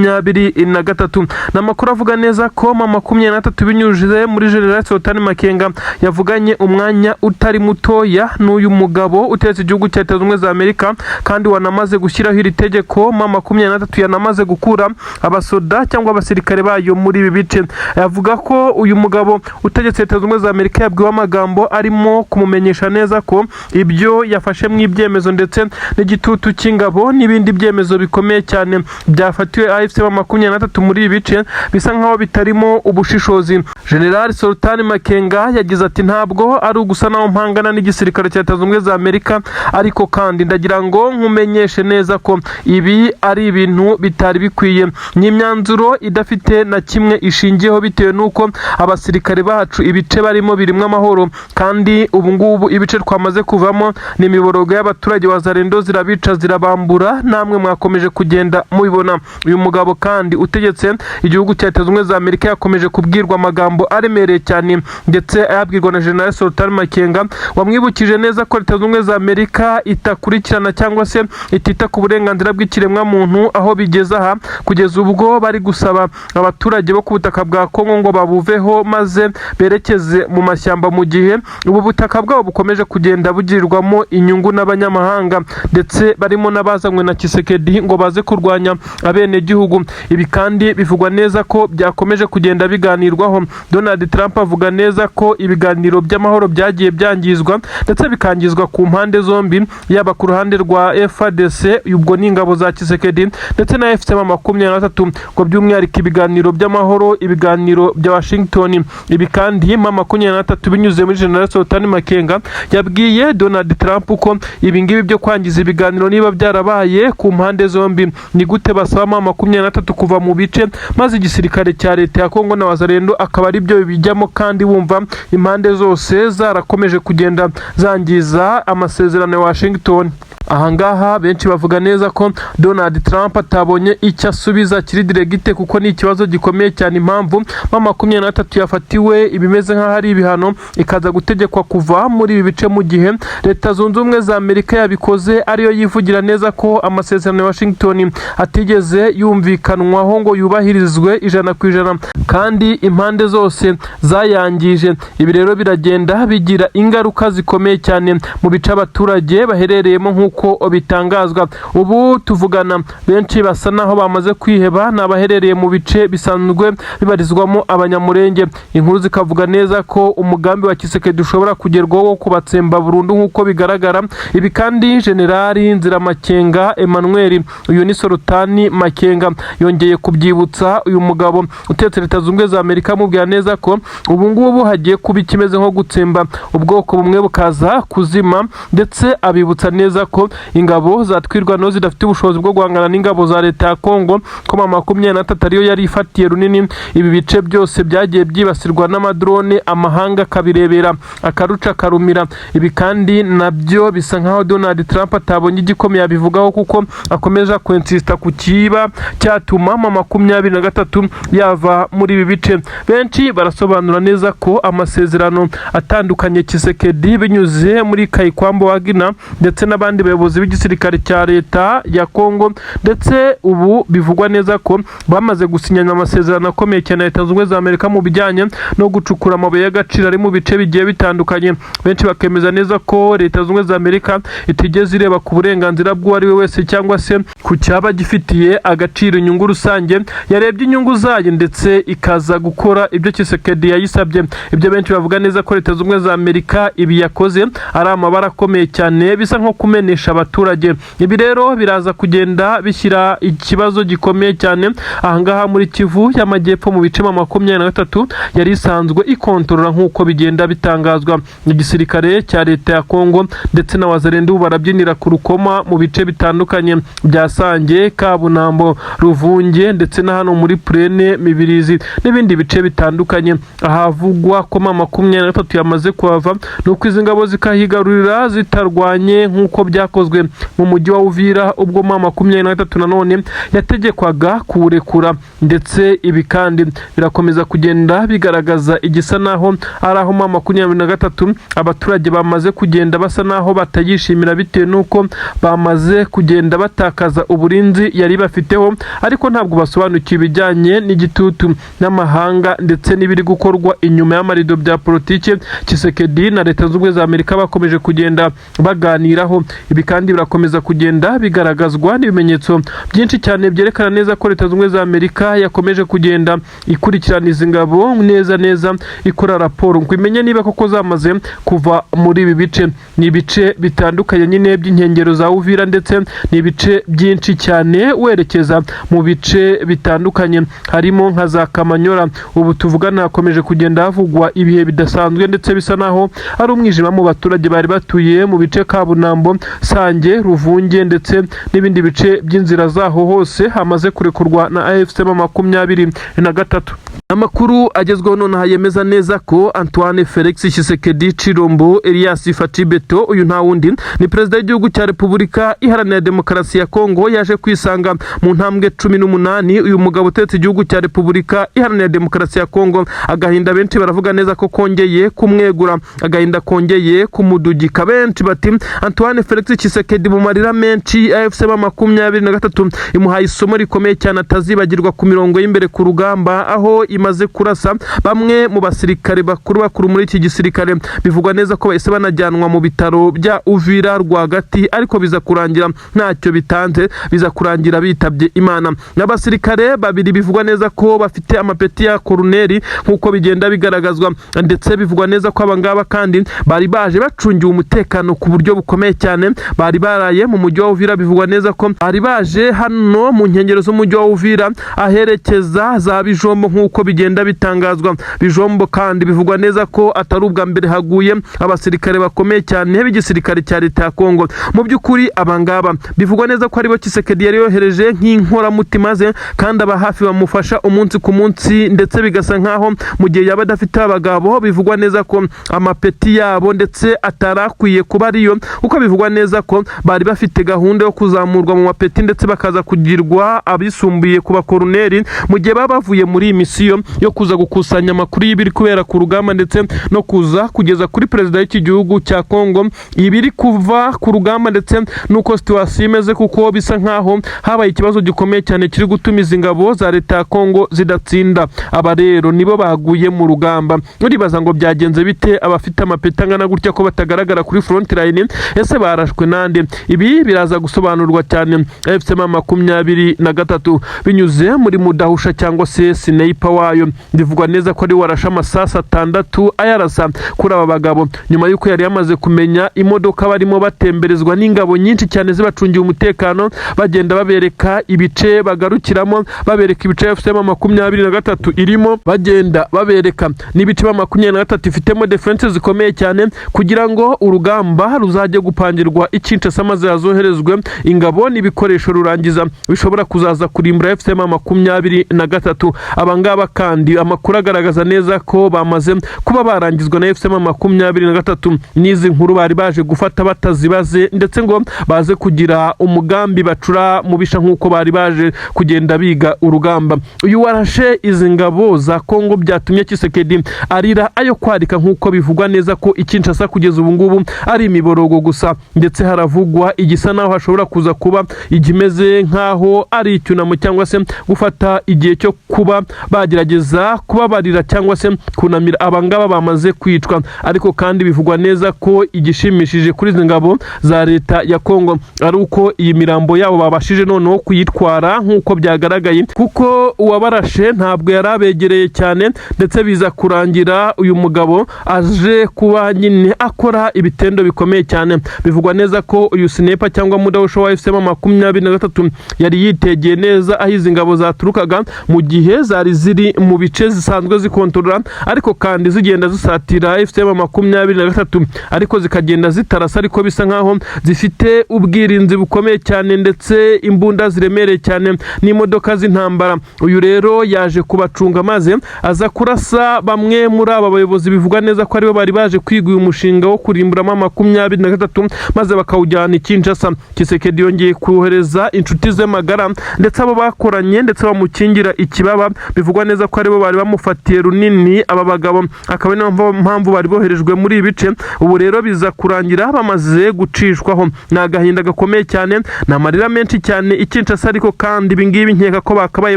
M23. Ni amakuru avuga neza ko M23 binyujije muri General Sultan Makenga yavuganye umwanya utari mutoya n'uyu mugabo utetse igihugu cya Leta Zunze Ubumwe za Amerika, kandi wanamaze gushyiraho iri tegeko. M23 yanamaze gukura abasoda cyangwa abasirikare bayo muri ibi bice. Avuga ko uyu mugabo utegetse Leta Zunze Ubumwe za Amerika yabwiwe amagambo arimo kumumenyesha neza ko ibyo yafashe mu ibyemezo ndetse n'igitutu cy'ingabo n'ibindi byemezo bikomeye cyane byafatiwe AFC M23 muri ibi bice bisa nkaho bitarimo ubushishozi. General Sultan Makenga yagize ati: "Ntabwo ari ugusa naho mpangana n'igisirikare cya Leta Zunze Ubumwe za Amerika, ariko kandi ndagira ngo nkumenyeshe neza ko ibi ari ibintu bitari bikwiye. Ni imyanzuro idafite na kimwe ishingiyeho, bitewe n'uko abasirikare bacu ibice barimo birimo amahoro, kandi ubu ngubu ibice twamaze kuvamo ni imiborogo y'abaturage. Wazalendo zirabica, zirabambura, namwe mwakomeje kugenda mubibona." Uyu mugabo kandi utegetse igihugu cya Leta Zunze Ubumwe za Amerika yakomeje kubwirwa amagambo aremereye cyane, ndetse ayabwirwa na General Sultan Makenga, wamwibukije neza ko Leta Zunze Ubumwe za Amerika itakurikirana cyangwa se itita ku burenganzira bw'ikiremwamuntu, aho bigeze aha kugeza ubwo bari gusaba abaturage bo ku butaka bwa Kongo ngo babuveho maze berekeze mu mashyamba, mu gihe ubu butaka bwabo bukomeje kugenda bugirirwamo inyungu n'abanyamahanga, ndetse barimo n'abazanywe na Tshisekedi ngo baze kurwanya abenegihugu. Ibi kandi bivugwa neza ko byakomeje kugenda biganirwaho. Donald Trump avuga neza ko ibiganiro by'amahoro byagiye byangizwa, ndetse bikangizwa ku mpande zombi, yaba ku ruhande rwa FARDC, ubwo ni ingabo za Tshisekedi, ndetse na AFC M23, ngo by'umwihariko ibiganiro by'amahoro, ibiganiro bya Washington. Ibi kandi M23 binyuze muri General Sultan Makenga yabwiye Donald Trump ko ibi ngibi byo kwangiza ibiganiro niba byarabaye ku mpande zombi, ni gute basaba M23 kuva mu bice, maze igisirikare cya leta ya Kongo na Wazalendo akaba ari byo bijyamo, kandi bumva impande zose zarakomeje kugenda zangiza amasezerano ya Washington? Ahangaha benshi bavuga neza ko Donald Trump atabonye icyo asubiza kiri direct, kuko ni ikibazo gikomeye cyane. Impamvu M23 yafatiwe ibimeze nk'aho ari ibihano, ikaza gutegekwa kuva muri ibi bice, mu gihe Leta Zunze Ubumwe za Amerika yabikoze ariyo yivugira neza ko amasezerano ya Washington atigeze yumvikanwaho ngo yubahirizwe 100%, kandi impande zose zayangije. Ibi rero biragenda bigira ingaruka zikomeye cyane mu bice abaturage baherereyemo, nk'uko bitangazwa. Ubu tuvugana benshi basa naho bamaze kwiheba, ni abaherereye mu bice bisanzwe bibarizwamo Abanyamurenge. Inkuru zikavuga neza ko umugambi wa Tshisekedi ushobora kugerwaho wo kubatsemba burundu, nk'uko bigaragara. Ibi kandi Generali Nziramakenga Emmanuel, uyu ni Sultani Makenga, yongeye kubyibutsa uyu mugabo utetse Leta Zunze Ubumwe za Amerika, amubwira neza ko ubu ngubu hagiye kuba ikimeze nko gutsemba ubwoko bumwe bukaza kuzima, ndetse abibutsa neza ko ingabo za Twirwaneho zidafite ubushobozi bwo guhangana n'ingabo za leta ya Kongo, ko M23 ariyo yari ifatiye runini ibi bice byose byagiye byibasirwa n'amadrone, amahanga akabirebera akaruca akarumira. Ibi kandi nabyo bisa nkaho Donald Trump atabonye igikomeye abivugaho, kuko akomeza kwensista ku kiba cyatuma M23 yava muri ibi bice. Benshi barasobanura neza ko amasezerano atandukanye Tshisekedi binyuze muri Kayikwamba Wagner ndetse n'abandi bayobozi. bayobozi b'igisirikare cya leta ya Kongo, ndetse ubu bivugwa neza ko bamaze gusinyana amasezerano akomeye cyane na Leta Zunze Ubumwe za Amerika mu bijyanye no gucukura amabuye y'agaciro ari mu bice bigiye bitandukanye. Benshi bakemeza neza ko Leta Zunze Ubumwe za Amerika itigeze ireba ku burenganzira bw'uwo ari we wese cyangwa se ku cyaba gifitiye agaciro inyungu rusange, yarebye inyungu zayo ndetse ikaza gukora ibyo Tshisekedi yayisabye. Ibyo benshi bavuga neza ko Leta Zunze Ubumwe za Amerika ibi yakoze ari amabara akomeye cyane, bisa nko kumenesha abaturage. Ibi rero biraza kugenda bishyira ikibazo gikomeye cyane ahangaha muri Kivu y'Amajyepfo, mu bice 23 yari isanzwe ikontorora, nk'uko bigenda bitangazwa. Igisirikare cya leta ya Kongo ndetse na Wazalendo ubu barabyinira ku rukoma mu bice bitandukanye bya Sange, Kabunambo, Ruvunge ndetse na hano muri Purene Mibirizi n'ibindi bice bitandukanye ahavugwa ko M23 yamaze kuhava, nuko izi ngabo zikahigarurira zitarwanye, nk'uko byakozwe mu mujyi wa Uvira ubwo M23 nanone yategekwaga kuwurekura. Ndetse ibi kandi birakomeza kugenda bigaragaza igisa naho ari aho M23 abaturage bamaze kugenda basa naho batayishimira, bitewe n'uko bamaze kugenda batakaza uburinzi yari bafiteho, ariko ntabwo basobanukiwe ibijyanye n'igitutu n'amahanga ndetse n'ibiri gukorwa inyuma y'amarido bya politiki Tshisekedi na Leta Zunze Ubumwe za Amerika bakomeje kugenda baganiraho. Ibi kandi birakomeza kugenda bigaragazwa n'ibimenyetso byinshi cyane byerekana neza ko Leta Zunze Ubumwe za Amerika yakomeje kugenda ikurikirana izi ngabo neza neza, ikora raporo ngo imenye niba koko zamaze kuva muri ibi bice. Ni ibice bitandukanye nyine by'inkengero za Uvira, ndetse ni ibice byinshi cyane werekeza mu bice bitandukanye harimo nka za Kamanyora. Ubu tuvugana hakomeje kugenda havugwa ibihe bidasanzwe, ndetse bisa naho ari umwijima mu baturage bari batuye mu bice Kabunambo, Sange, Ruvunge ndetse n'ibindi bice by'inzira zaho hose hamaze kurekurwa na AFC M23. Amakuru agezweho nonaha yemeza neza ko Antoine Felix Tshisekedi Tshilombo Elias Fatshi Beto, uyu nta wundi ni perezida w'igihugu cya Repubulika Iharanira Demokarasi ya Kongo, yaje kwisanga mu ntambwe 18. Uyu mugabo utetse igihugu cya Repubulika Iharanira Demokarasi ya Kongo, agahinda benshi baravuga neza ko kongeye kumwegura, agahinda kongeye kumudugika. Benshi bati Antoine Felix Tshisekedi mu marira menshi, AFC M23 imuhaye isomo rikomeye cyane atazibagirwa ku mirongo y'imbere ku rugamba, aho imaze kurasa bamwe mu basirikare bakuru bakuru muri iki gisirikare. Bivugwa neza ko bahise banajyanwa mu bitaro bya Uvira rwagati, ariko biza kurangira ntacyo bitanze, biza kurangira bitabye Imana. N'abasirikare babiri bivugwa neza ko bafite amapeti ya koroneri, nk'uko bigenda bigaragazwa, ndetse bivugwa neza ko abangaba kandi bari baje bacungiwe umutekano ku buryo bukomeye cyane, bari baraye mu mujyi wa Uvira. Bivugwa neza ko bari baje hano mu nkengero z'umujyi wa Uvira aherekeza za Bijombo, nk'uko bigenda bitangazwa. Bijombo kandi bivugwa neza ko atari ubwa mbere haguye abasirikare bakomeye cyane b'igisirikare cya leta ya Kongo. Mu by'ukuri abangaba bivugwa neza ko aribo Tshisekedi yari yohereje nk'inkoramutima ze, kandi aba hafi bamufasha umunsi ku munsi, ndetse bigasa nkaho mu gihe yaba adafite abagabo, bivugwa neza ko amapeti yabo ndetse atarakwiye kuba ariyo, kuko bivugwa neza ko bari bafite gahunda yo kuzamurwa mu mapeti ndetse bakaza kugirwa abisumbuye ku bakoroneri mu gihe baba bavuye muri iyi misiyo yo kuza gukusanya amakuru y'ibiri kubera ku rugamba, ndetse no kuza kugeza kuri perezida w'iki gihugu cya Kongo ibiri kuva ku rugamba ndetse n'uko situation imeze, kuko bisa nkaho habaye ikibazo gikomeye cyane kiri gutuma izi ngabo za leta ya Kongo zidatsinda. Aba rero nibo baguye mu rugamba. Uribaza ngo byagenze bite, abafite amapeti angana gutya ko batagaragara kuri front line? Ese barashwe nande? Ibi biraza gusobanurwa cyane. AFC M23 binyuze muri mudahusha cyangwa se sniper wayo, bivugwa neza ko ari warashe amasasu 6 ayarasa kuri aba bagabo, nyuma y'uko yari yamaze kumenya imodoka barimo batemberezwa n'ingabo nyinshi cyane zibacungiye umutekano, bagenda babereka ibice bagarukiramo, babereka ibice AFC M23 irimo, bagenda babereka n'ibice M23 ifitemo defense zikomeye cyane, kugira ngo urugamba ruzajye gupangirwa i Kinshasa maze hazoherezwe ingabo n'ibikoresho rurangiza bishobora kuzaza kurimbura AFC M23. Abangaba kandi amakuru agaragaza neza ko bamaze kuba barangizwa na AFC M23, n'izi nkuru bari baje gufata batazibaze, ndetse ngo baze kugira umugambi bacura mubisha nk'uko bari baje kugenda biga urugamba. Uyu warashe izi ngabo za Kongo byatumye Tshisekedi arira ayo kwarika, nk'uko bivugwa neza ko i Kinshasa kugeza ubu ngubu ari imiborogo gusa, ndetse Ndetse haravugwa igisa naho hashobora kuza kuba ikimeze nk'aho ari icyunamo cyangwa se gufata igihe cyo kuba bagerageza kubabarira cyangwa se kunamira abangaba bamaze kwicwa. Ariko kandi bivugwa neza ko igishimishije kuri izi ngabo za leta ya Kongo ari uko iyi mirambo yabo babashije noneho kuyitwara nk'uko byagaragaye, kuko uwabarashe ntabwo yari abegereye cyane, ndetse biza kurangira uyu mugabo aje kuba nyine akora ibitendo bikomeye cyane. Bivugwa neza ko uyu sniper cyangwa mudahusha wa AFC M 23 yari yitegeye neza aho izi ngabo zaturukaga mu gihe zari ziri mu bice zisanzwe zikontorora, ariko kandi zigenda zisatira AFC M 23, ariko zikagenda zitarasa, ariko bisa nkaho zifite ubwirinzi bukomeye cyane ndetse imbunda ziremereye cyane n'imodoka z'intambara. Uyu rero yaje kubacunga maze aza kurasa bamwe muri aba bayobozi, bivugwa neza ko aribo bari baje kwiga uyu mushinga wo kurimburamo 23 maze bakawujyana i Kinshasa. Tshisekedi yongeye kohereza inshuti ze magara ndetse abo bakoranye ndetse bamukingira ikibaba, bivugwa neza ko aribo bari bamufatiye runini aba bagabo, akaba ariyo mpamvu bari boherejwe muri ibi bice. Ubu rero biza kurangira bamaze gucishwaho. Ni agahinda gakomeye cyane, ni amarira menshi cyane i Kinshasa, ariko kandi ibi ngibi nkeka ko bakabaye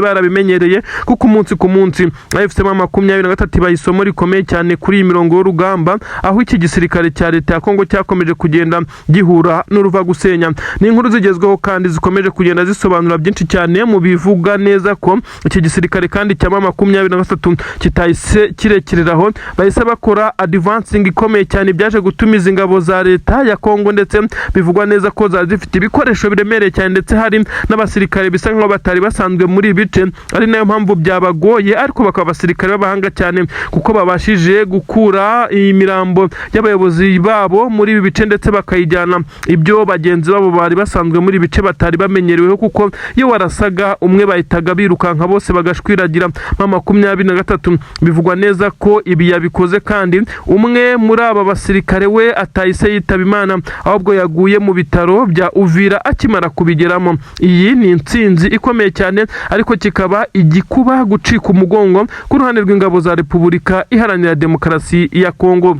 barabimenyereye, kuko umunsi ku munsi AFC M 23 ibaye isomo rikomeye cyane kuri iyi mirongo y'urugamba, aho iki gisirikare cya leta ya Kongo cyakomeje kugenda gihura n'uruva gusenya. Ni inkuru zigezweho kandi zikomeje kugenda zisobanura byinshi cyane mu bivuga neza ko iki gisirikare kandi cya M 23 kitahise kirekereraho, bahise bakora advancing ikomeye cyane, byaje gutumiza ingabo za leta ya Kongo, ndetse bivugwa neza ko zari zifite ibikoresho biremereye cyane, ndetse hari n'abasirikare bisa nkaho batari basanzwe muri ibi bice, ari nayo mpamvu byabagoye, ariko bakaba abasirikare b'abahanga cyane kuko babashije gukura iyi mirambo y'abayobozi babo muri ibi bice ndetse bakayijyana ibyo bagenzi babo bari basanzwe muri ibi bice batari bamenyereweho, kuko iyo warasaga umwe bahitaga birukanka bose bagashwiragira. M 23 bivugwa neza ko ibi yabikoze kandi umwe muri aba basirikare we atahise yitaba Imana, ahubwo yaguye mu bitaro bya Uvira akimara kubigeramo. Iyi ni intsinzi ikomeye cyane, ariko kikaba igikuba gucika umugongo ku ruhande rw'ingabo za Repubulika Iharanira Demokarasi ya Kongo.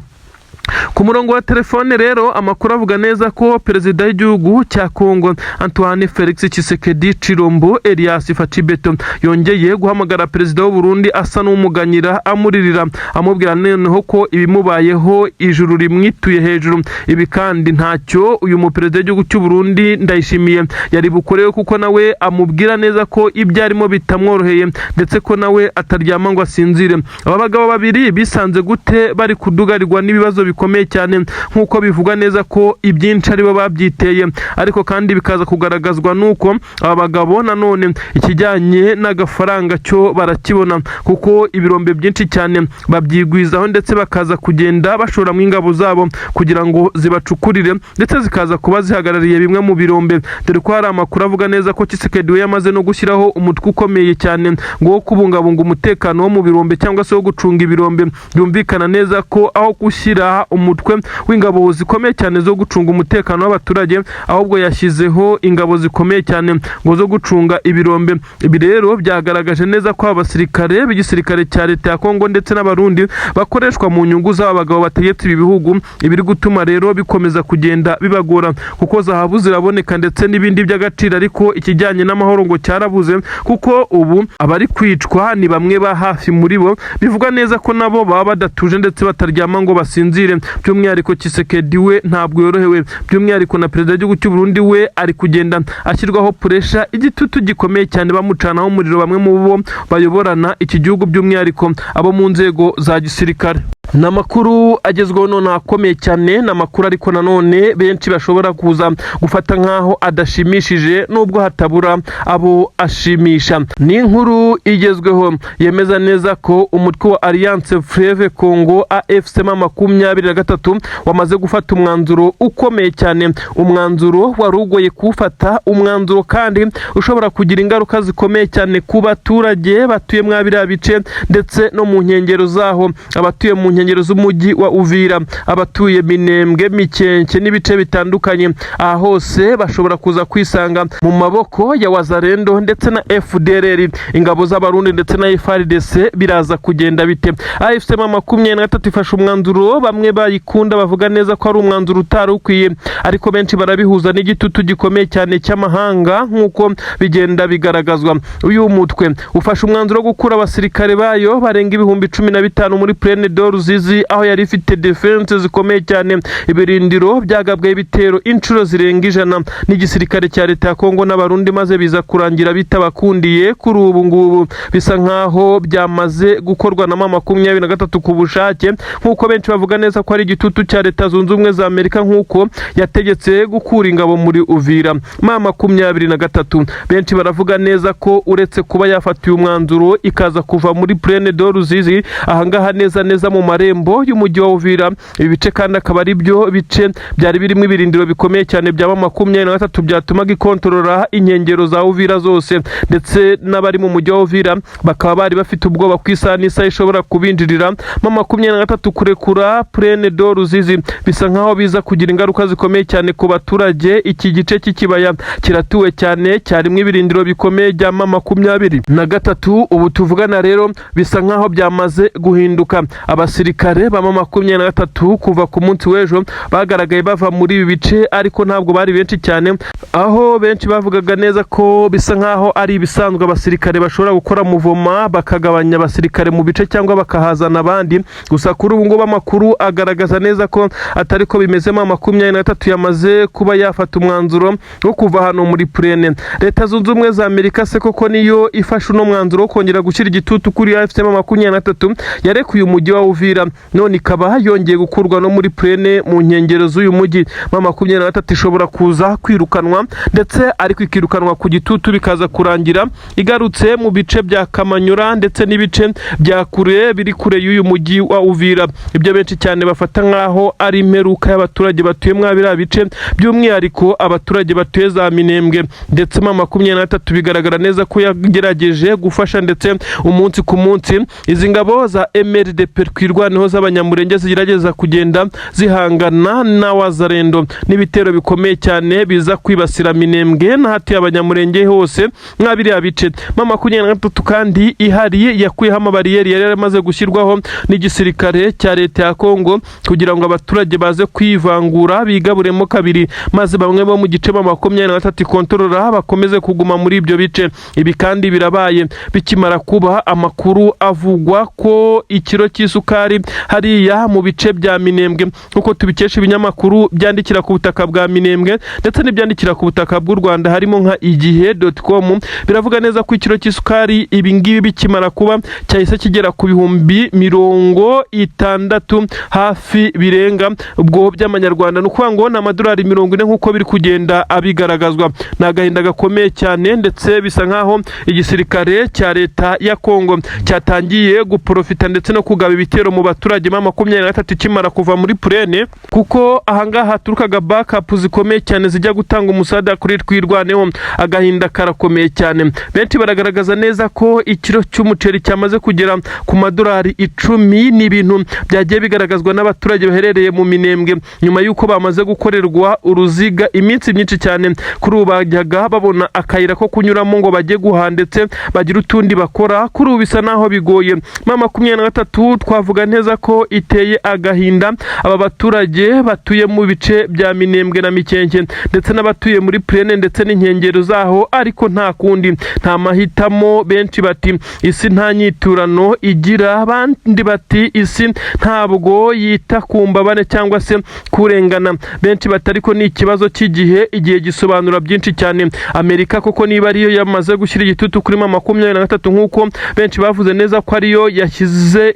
Ku murongo wa telefone rero amakuru avuga neza ko perezida w'igihugu cya Kongo Antoine Felix Tshisekedi Tshilombo Elias Fatshi Béton yongeye guhamagara perezida w'u Burundi asa n'umuganyira, amuririra, amubwira noneho ko ibimubayeho ijuru rimwituye hejuru. Ibi kandi ntacyo uyu muperezida w'igihugu cy'u Burundi Ndayishimiye yari bukorewe, kuko nawe amubwira neza ko ibyo arimo bitamworoheye ndetse ko nawe ataryama ngo asinzire. Aba bagabo babiri bisanze gute bari kudugarirwa n'ibibazo bikomeye cyane, nk'uko bivugwa neza ko ibyinshi aribo babyiteye, ariko kandi bikaza kugaragazwa n'uko aba bagabo nanone ikijyanye n'agafaranga cyo barakibona, kuko ibirombe byinshi cyane babyigwizaho ndetse bakaza kugenda bashoramo ingabo zabo kugira ngo zibacukurire, ndetse zikaza kuba zihagarariye bimwe mu birombe, dore ko hari amakuru avuga neza ko Tshisekedi we yamaze no gushyiraho umutwe ukomeye cyane ngo wo kubungabunga umutekano wo mu birombe cyangwa se wo gucunga ibirombe. Byumvikana neza ko aho gushyira umutwe w'ingabo zikomeye cyane zo gucunga umutekano w'abaturage, ahubwo yashyizeho ingabo zikomeye cyane ngo zo gucunga ibirombe. Ibi rero byagaragaje neza ko abasirikare b'igisirikare cya leta ya Kongo ndetse n'Abarundi bakoreshwa mu nyungu z'aba bagabo bategetse ibi bihugu, ibiri gutuma rero bikomeza kugenda bibagora, kuko zahabu ziraboneka ndetse n'ibindi by'agaciro, ariko ikijyanye n'amahoro ngo cyarabuze, kuko ubu abari kwicwa ni bamwe ba hafi muri bo, bivuga neza ko nabo baba badatuje ndetse bataryama ngo basinzire. By'umwihariko Tshisekedi we ntabwo yorohewe, by'umwihariko na perezida w'igihugu cy'u Burundi we ari kugenda ashyirwaho pressure, igitutu gikomeye cyane, bamucanaho umuriro bamwe mu bo bayoborana iki gihugu, by'umwihariko abo mu nzego za gisirikare. Ni amakuru agezweho none akomeye cyane, ni amakuru ariko nanone benshi bashobora kuza gufata nk'aho adashimishije, nubwo hatabura abo ashimisha. Ni inkuru igezweho yemeza neza ko umutwe wa Alliance Fleuve Congo AFC M 23 wamaze gufata umwanzuro ukomeye cyane, umwanzuro wari ugoye kuwufata, umwanzuro kandi ushobora kugira ingaruka zikomeye cyane ku baturage batuye mwa biriya bice ndetse no mu nkengero zaho. Abatuye mu nkengero z'umujyi wa Uvira, abatuye Minembwe, Mikenke n'ibice bitandukanye, aha hose bashobora kuza kwisanga mu maboko ya Wazalendo ndetse na FDLR, ingabo z'Abarundi ndetse na FARDC. Biraza kugenda bite? AFC M23 ifashe umwanzuro, bamwe bayikunda bavuga neza ko ari umwanzuro utari ukwiye, ariko benshi barabihuza n'igitutu gikomeye cyane cy'amahanga nk'uko bigenda bigaragazwa. Uyu mutwe ufashe umwanzuro wo gukura abasirikare bayo barenga 15,000 muri Plaine de Ruzizi, aho yari ifite défense zikomeye cyane, ibirindiro byagabweho ibitero inshuro zirenga 100 n'igisirikare cya leta ya Kongo n'Abarundi, maze biza kurangira bitabakundiye. Kuri ubu ngubu bisa nkaho byamaze gukorwa na M23 ku bushake, nk'uko benshi bavuga neza ko ari igitutu cya Leta Zunze Ubumwe za Amerika, nk'uko yategetse gukura ingabo muri Uvira. M23, benshi baravuga neza ko uretse kuba yafatiye umwanzuro ikaza kuva muri Plaine de Ruzizi, ahangaha neza neza mu marembo y'umujyi wa Uvira, ibi bice kandi akaba ari byo bice byari birimo ibirindiro bikomeye cyane bya M23 byatumaga ikontorora inkengero za Uvira zose, ndetse n'abari mu mujyi wa Uvira bakaba bari bafite ubwoba ku isaha n'isaha ishobora kubinjirira. M23 kurekura Plaine de Ruzizi bisa nkaho biza kugira ingaruka zikomeye cyane ku baturage. Iki gice cy'ikibaya kiratuwe cyane, cyarimo ibirindiro bikomeye bya M23. Ubu tuvugana rero bisa nkaho byamaze guhinduka. Abasirikare ba M23 kuva ku munsi w'ejo bagaragaye bava muri ibi bice, ariko ntabwo bari benshi cyane, aho benshi bavugaga neza ko bisa nkaho ari ibisanzwe, abasirikare bashobora gukora mouvement bakagabanya abasirikare mu bice cyangwa bakahazana abandi. Gusa kuri ubu ngubu amakuru agaragaza neza ko atari ko bimeze. M23 yamaze kuba yafata umwanzuro wo kuva hano muri Plaine. Leta Zunze Ubumwe za Amerika se koko niyo ifashe uno mwanzuro wo kongera gushyira igitutu kuri AFC M23 yarekuye umujyi wa Uvira, none ikaba yongeye gukurwa no muri Plaine mu nkengero z'uyu mujyi? M23 ishobora kuza kwirukanwa, ndetse ariko ikirukanwa ku gitutu, bikaza kurangira igarutse mu bice bya Kamanyura ndetse n'ibice bya kure biri kure y'uyu mujyi wa Uvira. Ibyo benshi cyane bafata nk'aho ari imperuka y'abaturage batuye mwa biriya bice, by'umwihariko abaturage batuye za Minembwe. Ndetse M23 bigaragara neza ko yagerageje gufasha, ndetse umunsi ku munsi izi ngabo za MRDP Twirwaneho z'Abanyamurenge zigerageza kugenda zihangana na Wazalendo n'ibitero bikomeye cyane biza kwibasira Minembwe n'ahatuye Abanyamurenge hose mwa biriya bice. M23 kandi ihari yakuyeho amabariyeri yari yaramaze gushyirwaho n'igisirikare cya leta ya Kongo kugira ngo abaturage baze kwivangura, bigaburemo kabiri, maze bamwe bo mu gice M23 ikontorora bakomeze kuguma muri ibyo bice. Ibi kandi birabaye. Bikimara kuba, amakuru avugwa ko ikiro cy'isukari hariya mu bice bya Minembwe, nk'uko tubikesha ibinyamakuru byandikira ku butaka bwa Minembwe ndetse n'ibyandikira ku butaka bw'u Rwanda, harimo nka igihe.com, biravuga neza ko ikiro cy'isukari, ibi ngibi bikimara kuba, cyahise kigera ku 60,000 hafi birenga ubwo by'amanyarwanda, ni ukuvuga ngo ni amadolari 40 nk'uko biri kugenda abigaragazwa. Ni agahinda gakomeye cyane, ndetse bisa nkaho igisirikare cya leta ya Kongo cyatangiye guprofita ndetse no kugaba ibitero mu baturage M23 ikimara kuva muri Plaine, kuko ahangaha haturukaga backup zikomeye cyane zijya gutanga umusada kuri Twirwaneho. Agahinda karakomeye cyane. Benshi baragaragaza neza ko ikiro cy'umuceri cyamaze kugera ku madolari 10. Ni ibintu byagiye bigaragazwa n'abaturage baherereye mu Minembwe nyuma y'uko bamaze gukorerwa uruziga iminsi myinshi cyane. Kuri ubu bajyaga babona akayira ko kunyuramo ngo bajye guhaha ndetse bagire utundi bakora, kuri ubu bisa naho bigoye. M23 twavuga neza ko iteye agahinda aba baturage batuye mu bice bya Minembwe na Mikenke, ndetse n'abatuye muri Plaine ndetse n'inkengero zaho, ariko nta kundi, nta mahitamo. Benshi bati isi nta nyiturano igira, abandi bati isi ntabwo yita ku mbabane cyangwa se kurengana. Benshi bati ariko ni ikibazo cy'igihe, igihe gisobanura byinshi cyane. Amerika koko niba ariyo yamaze gushyira igitutu kuri M23, nk'uko benshi bavuze neza ko ariyo yashyize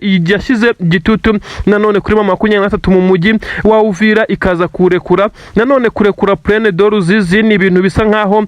igitutu nanone kuri M23 mu mujyi wa Uvira, ikaza kurekura nanone kurekura Plaine de Ruzizi, ni ibintu bisa nkaho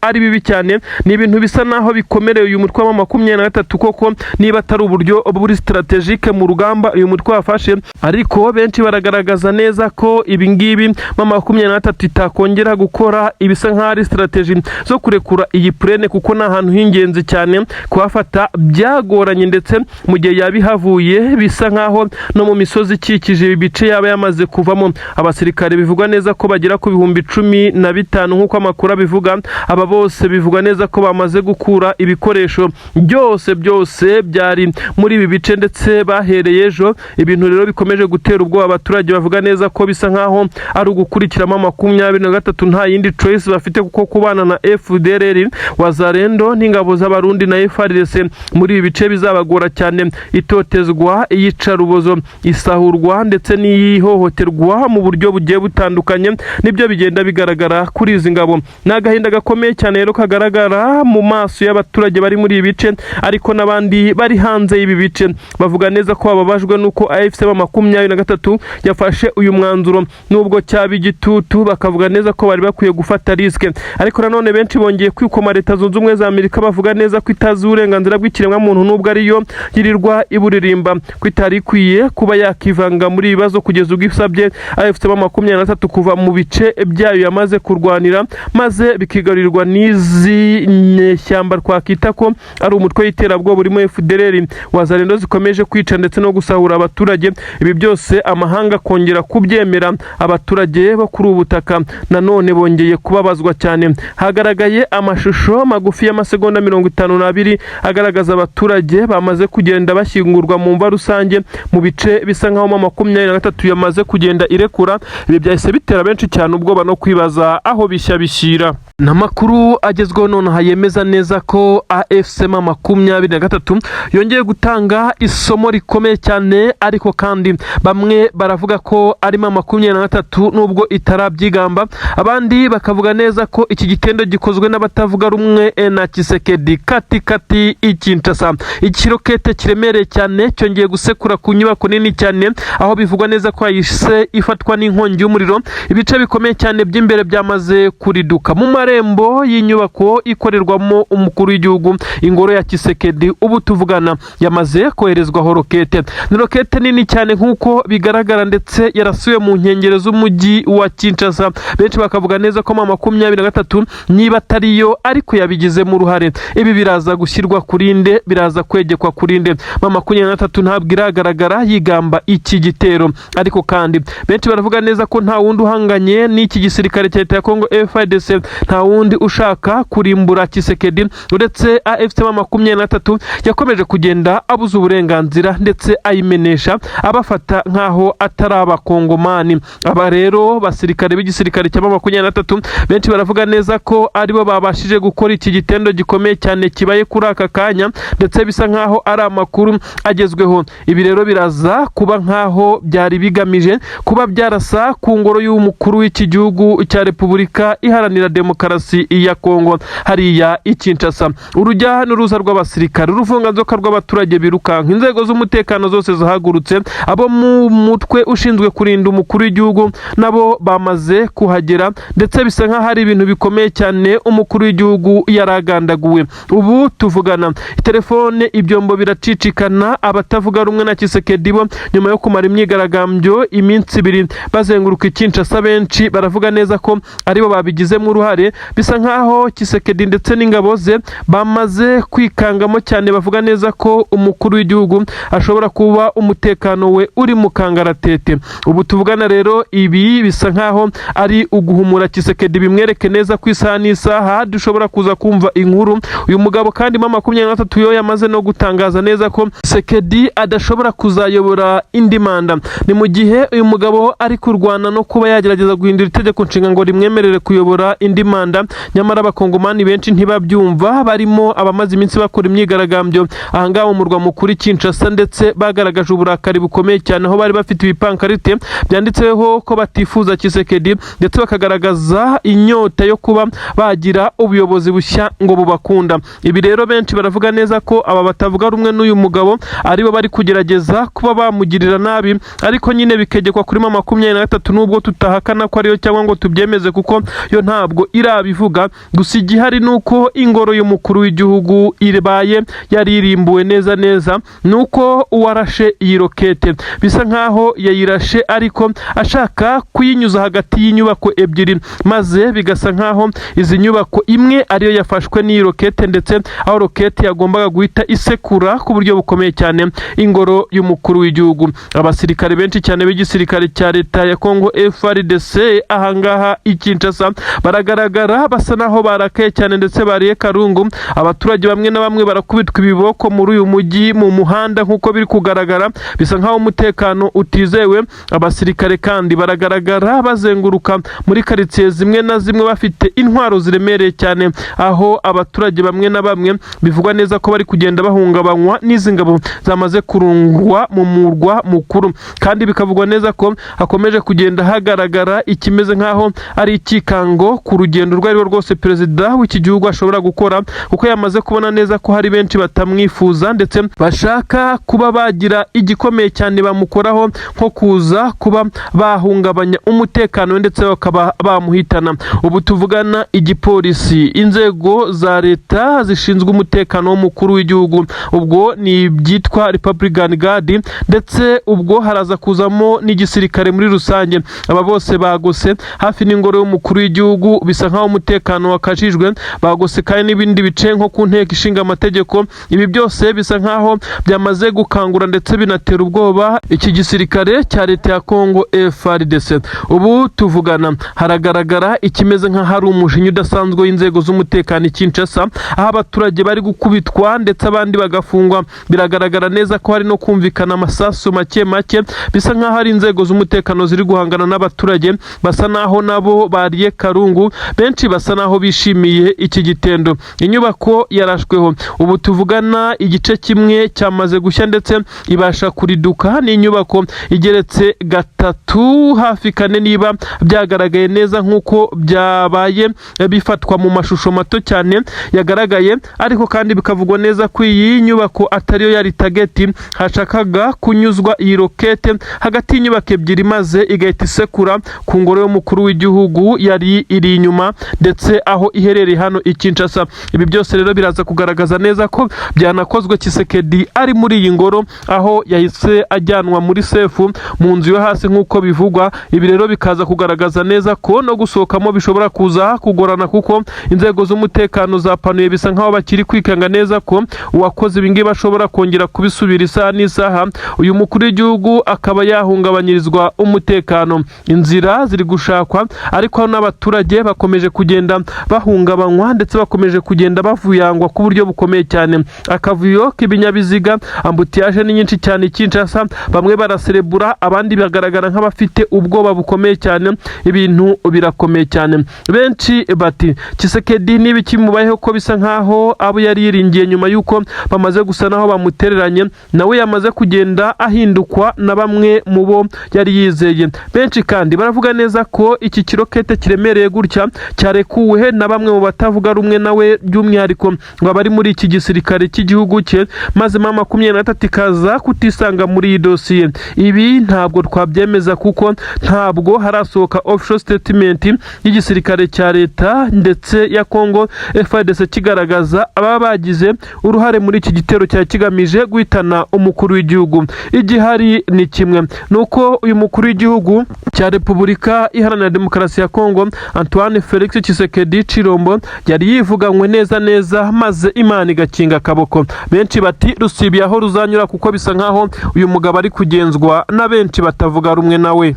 ari bibi cyane, ni ibintu bisa naho bikomereye uyu mutwe wa M23 koko, niba atari uburyo buri stratégique mu rugamba uyu mutwe wafashe. Ariko benshi baragaragaza neza ko ibi ngibi M23 itakongera gukora ibisa nkaho ari stratégie zo kurekura iyi plaine, kuko ni ahantu h'ingenzi cyane, kuhafata byagoranye, ndetse mu gihe yabihawe ihavuye bisa nkaho no mu misozi ikikije ibi bice yaba yamaze kuvamo. Abasirikare bivugwa neza ko bagera ku 15,000 nk'uko amakuru abivuga. Aba bose bivugwa neza ko bamaze gukura ibikoresho byose byose byari muri ibi bice, ndetse bahereye ejo. Ibintu rero bikomeje gutera ubwoba abaturage, bavuga neza ko bisa nkaho ari ugukurikiramo 23, nta yindi choice bafite, kuko kubana na FDLR, Wazalendo n'ingabo z'Abarundi na FARDC muri ibi bice bizabagora cyane. Itotezwa, iyicarubozo, isahurwa ndetse n'iyihohoterwa mu buryo bugiye butandukanye nibyo bigenda bigaragara kuri izi ngabo. Ni agahinda gakomeye cyane rero kagaragara mu maso y'abaturage bari muri ibi bice, ariko n'abandi bari hanze y'ibi bice bavuga neza ko bababajwe n'uko AFC 23 yafashe uyu mwanzuro, nubwo cyaba igitutu, bakavuga neza ko bari bakwiye gufata risque. Ariko nanone benshi bongeye kwikoma Leta Zunze Ubumwe za Amerika, bavuga neza ko itazi uburenganzira bw'ikiremwamuntu, nubwo ariyo yirirwa iburirimba, ko itari ikwiye kuba yakivanga muri ibi bibazo kugeza ubwo isabye AFC 23 kuva mu bice byayo yamaze kurwanira, maze bikigarurirwa n'izi nyeshyamba twakita ko ari umutwe w'iterabwoba urimo FDLR, Wazalendo zikomeje kwica ndetse no gusahura abaturage. Ibi byose amahanga akongera kubyemera. Abaturage bo kuri ubu butaka nanone bongeye kubabazwa cyane. Hagaragaye amashusho magufi y'amasegonda 52 agaragaza abaturage bamaze kugenda bashyingurwa mu mva rusange mu bice bisa nkaho 23 yamaze kugenda irekura. Ibi byahise bitera benshi cyane ubwoba no kwibaza aho bishya bishyira. N'amakuru agezweho nonaha yemeza neza ko AFC 23 yongeye gutanga isomo rikomeye cyane, ariko kandi bamwe baravuga ko arimo 23 nubwo itarabyigamba, abandi bakavuga neza ko iki gitendo gikozwe n'abatavuga rumwe na Tshisekedi. Kati kati i Kinshasa, ikirokete kiremereye cyane cyongeye gusekura ku nyubako nini cyane, aho bivugwa neza ko yahise ifatwa n'inkongi y'umuriro. Ibice bikomeye cyane by'imbere byamaze kuriduka mu marembo y'inyubako ikorerwamo umukuru w'igihugu, ingoro ya Tshisekedi. Ubu tuvugana yamaze koherezwaho rokete. Ni rokete nini cyane nk'uko bigaragara, ndetse yarasuye mu nkengero z'umujyi wa Kinshasa. Benshi bakavuga neza ko 23 niba atariyo ariko yabigizemo uruhare. Ibi biraza gushyirwa kuri nde? Biraza kwegekwa kuri nde? 23 ntabwo iragaragara yigamba iki gitero, ariko kandi benshi baravuga neza ko nta wundi uhanganye n'iki gisirikare cya leta ya Kongo FARDC, nta wundi ushaka kurimbura Tshisekedi uretse AFC 23 yakomeje kugenda abuza uburenganzira ndetse ayimenesha, abafata nk'aho atari Abakongomani. Aba rero basirikare b'igisirikare cya 23, benshi baravuga neza ko aribo babashije gukora iki gitendo gikomeye cyane kibaye kuri aka kanya, ndetse bisa nk'aho ari amakuru agezweho. Ibi rero biraza kuba nk'aho byari bigamije kuba byarasa ku ngoro y'umukuru w'iki gihugu cya Repubulika Iharanira Demokarasi ya Kongo hariya i Kinshasa. Urujya n'uruza rw'abasirikare, uruvunganzoka rw'abaturage birukanka, inzego z'umutekano zose zahagurutse, abo mu mutwe ushinzwe kurinda umukuru w'igihugu nabo bamaze kuhagera, ndetse bisa nk'aho ari ibintu bikomeye cyane. Umukuru w'igihugu yaragandaguwe. Ubu tuvugana telefone ibyombo biracicikana. Abatavuga rumwe na Tshisekedi bo nyuma yo kumara imyigaragambyo iminsi 2 bazenguruka i Kinshasa, benshi baravuga neza ko aribo babigizemo uruhare. Bisa nk'aho Tshisekedi ndetse n'ingabo ze bamaze kwikangamo cyane, bavuga neza ko umukuru w'igihugu ashobora kuba umutekano we uri mu kangaratete. Ubu tuvugana rero ibi bisa nk'aho ari uguhumura Tshisekedi, bimwereke neza ko isaha n'isaha dushobora kuza kumva inkuru. Uyu mugabo kandi 23 yo yamaze no gutangaza neza ko Tshisekedi adashobora kuzayobora indi manda. Ni mu gihe uyu mugabo ari kurwana no kuba yagerageza guhindura itegeko nshinga ngo rimwemerere kuyobora indi manda, nyamara Abakongomani benshi ntibabyumva, barimo abamaze iminsi bakora imyigaragambyo ahangaha mu murwa mukuru Kinshasa, ndetse bagaragaje uburakari bukomeye cyane, aho bari bafite ibipankarite byanditseho ko batifuza Tshisekedi, ndetse bakagaragaza inyota yo kuba bagira ubuyobozi bushya ngo bubakunda. Ibi rero benshi baravuga neza ko aba batavuga rumwe n'uyu mugabo aribo bari kugerageza kuba bamugirira nabi, ariko nyine bikegekwa kuri 23, nubwo tutahakana ko ariyo cyangwa ngo tubyemeze, kuko yo ntabwo irabitangaza. irabivuga. Gusa igihari ni uko ingoro y'umukuru w'igihugu ibaye yaririmbuwe neza neza, ni uko uwarashe iyi rokete bisa nkaho yayirashe ariko ashaka kuyinyuza hagati y'inyubako ebyiri, maze bigasa nkaho izi nyubako imwe ariyo yafashwe n'iyi rokete, ndetse aho rokete yagombaga guhita isekura ku buryo bukomeye cyane ingoro y'umukuru w'igihugu. Abasirikare benshi cyane b'igisirikare cya leta ya Kongo FARDC ahangaha i Kinshasa baragaragara basa naho barakaye cyane ndetse bariye karungu. Abaturage bamwe na bamwe barakubitwa ibiboko muri uyu mujyi mu muhanda, nk'uko biri kugaragara bisa nkaho umutekano utizewe. Abasirikare kandi baragaragara bazenguruka muri karitsiye zimwe na zimwe bafite intwaro ziremereye cyane, aho abaturage bamwe na bamwe bivugwa neza ko bari kugenda bahungabanywa n'izi ngabo zamaze kurungwa mu murwa mukuru. Kandi bikavugwa neza ko hakomeje kugenda hagaragara ikimeze nk'aho ari ikikango ku rugendo urwo ari rwo rwose perezida w'iki gihugu ashobora gukora, kuko yamaze kubona neza ko hari benshi batamwifuza ndetse bashaka kuba bagira igikomeye cyane bamukoraho, nko kuza kuba bahungabanya umutekano we ndetse bakaba bamuhitana. Ubu tuvugana, igipolisi, inzego za leta zishinzwe umutekano w'umukuru w'igihugu, ubwo ni ibyitwa Republican Guard, ndetse ubwo haraza kuzamo n'igisirikare muri rusange, aba bose bagose hafi n'ingoro y'umukuru w'igihugu, bisa nkaho umutekano wakajijwe. Bagose kandi n'ibindi bice nko ku nteko ishinga amategeko. Ibi byose bisa nkaho byamaze gukangura ndetse binatera ubwoba iki gisirikare cya leta ya Kongo FARDC. Ubu tuvugana haragaragara ikimeze nk'aho ari umujinya udasanzwe w'inzego z'umutekano i Kinshasa, aho abaturage bari gukubitwa ndetse abandi bagafungwa. Biragaragara neza ko hari no kumvikana amasasu make make, bisa nk'aho ari inzego z'umutekano ziri guhangana n'abaturage basa naho nabo bariye karungu. Benshi basa naho bishimiye iki gitendo. Inyubako yarashweho, ubu tuvugana igice kimwe cyamaze gushya ndetse ibasha kuriduka. Ni inyubako igeretse gatatu hafi kane, niba byagaragaye neza nk'uko byabaye bifatwa mu mashusho mato cyane yagaragaye. Ariko kandi bikavugwa neza ko iyi nyubako atariyo yari target. Hashakaga kunyuzwa iyi rokete hagati y'inyubako ebyiri, maze igahita isekura ku ngoro y'umukuru w'igihugu yari iri inyuma ndetse aho iherereye hano i Kinshasa. Ibi byose rero biraza kugaragaza neza ko byanakozwe Tshisekedi ari muri iyi ngoro, aho yahise ajyanwa muri safe mu nzu yo hasi nk'uko bivugwa. Ibi rero bikaza kugaragaza neza ko no gusohokamo bishobora kuza kugorana, kuko inzego z'umutekano zapanuye, bisa nkaho bakiri kwikanga neza ko uwakoze ibi ngibi ashobora kongera kubisubira isaha n'isaha, uyu mukuru w'igihugu akaba yahungabanyirizwa umutekano. Inzira ziri gushakwa, ariko n'abaturage bakomeje kugenda bahungabanywa ndetse bakomeje kugenda bavuyangwa ku buryo bukomeye cyane. Akavuyo k'ibinyabiziga, embouteillage ni nyinshi cyane i Kinshasa. Bamwe baraserebura, abandi bagaragara nk'abafite ubwoba bukomeye cyane. Ibintu birakomeye cyane. Benshi bati: "Tshisekedi niba ikimubayeho, ko bisa nkaho abo yari yiringiye nyuma y'uko bamaze gusa naho bamutereranye, nawe yamaze kugenda ahindukwa na bamwe mu bo yari yizeye." Benshi kandi baravuga neza ko iki kirokete kiremereye gutya cyarekuwe na bamwe mu batavuga rumwe nawe, by'umwihariko ngo abari muri iki gisirikare cy'igihugu cye, maze M23 ikaza kutisanga muri iyi dosiye. Ibi ntabwo twabyemeza kuko ntabwo harasohoka official statement y'igisirikare cya leta ndetse ya Congo FARDC kigaragaza ababa bagize uruhare muri iki gitero cyari kigamije guhitana umukuru w'igihugu. Igihari ni kimwe, ni uko uyu mukuru w'igihugu cya Repubulika Iharanira Demokarasi ya Kongo, Antoine Felix Tshisekedi Tshilombo, yari yivuganywe neza neza, maze Imana igakinga akaboko. Benshi bati rusibiye aho ruzanyura, kuko bisa nkaho uyu mugabo ari kugenzwa na benshi batavuga rumwe nawe.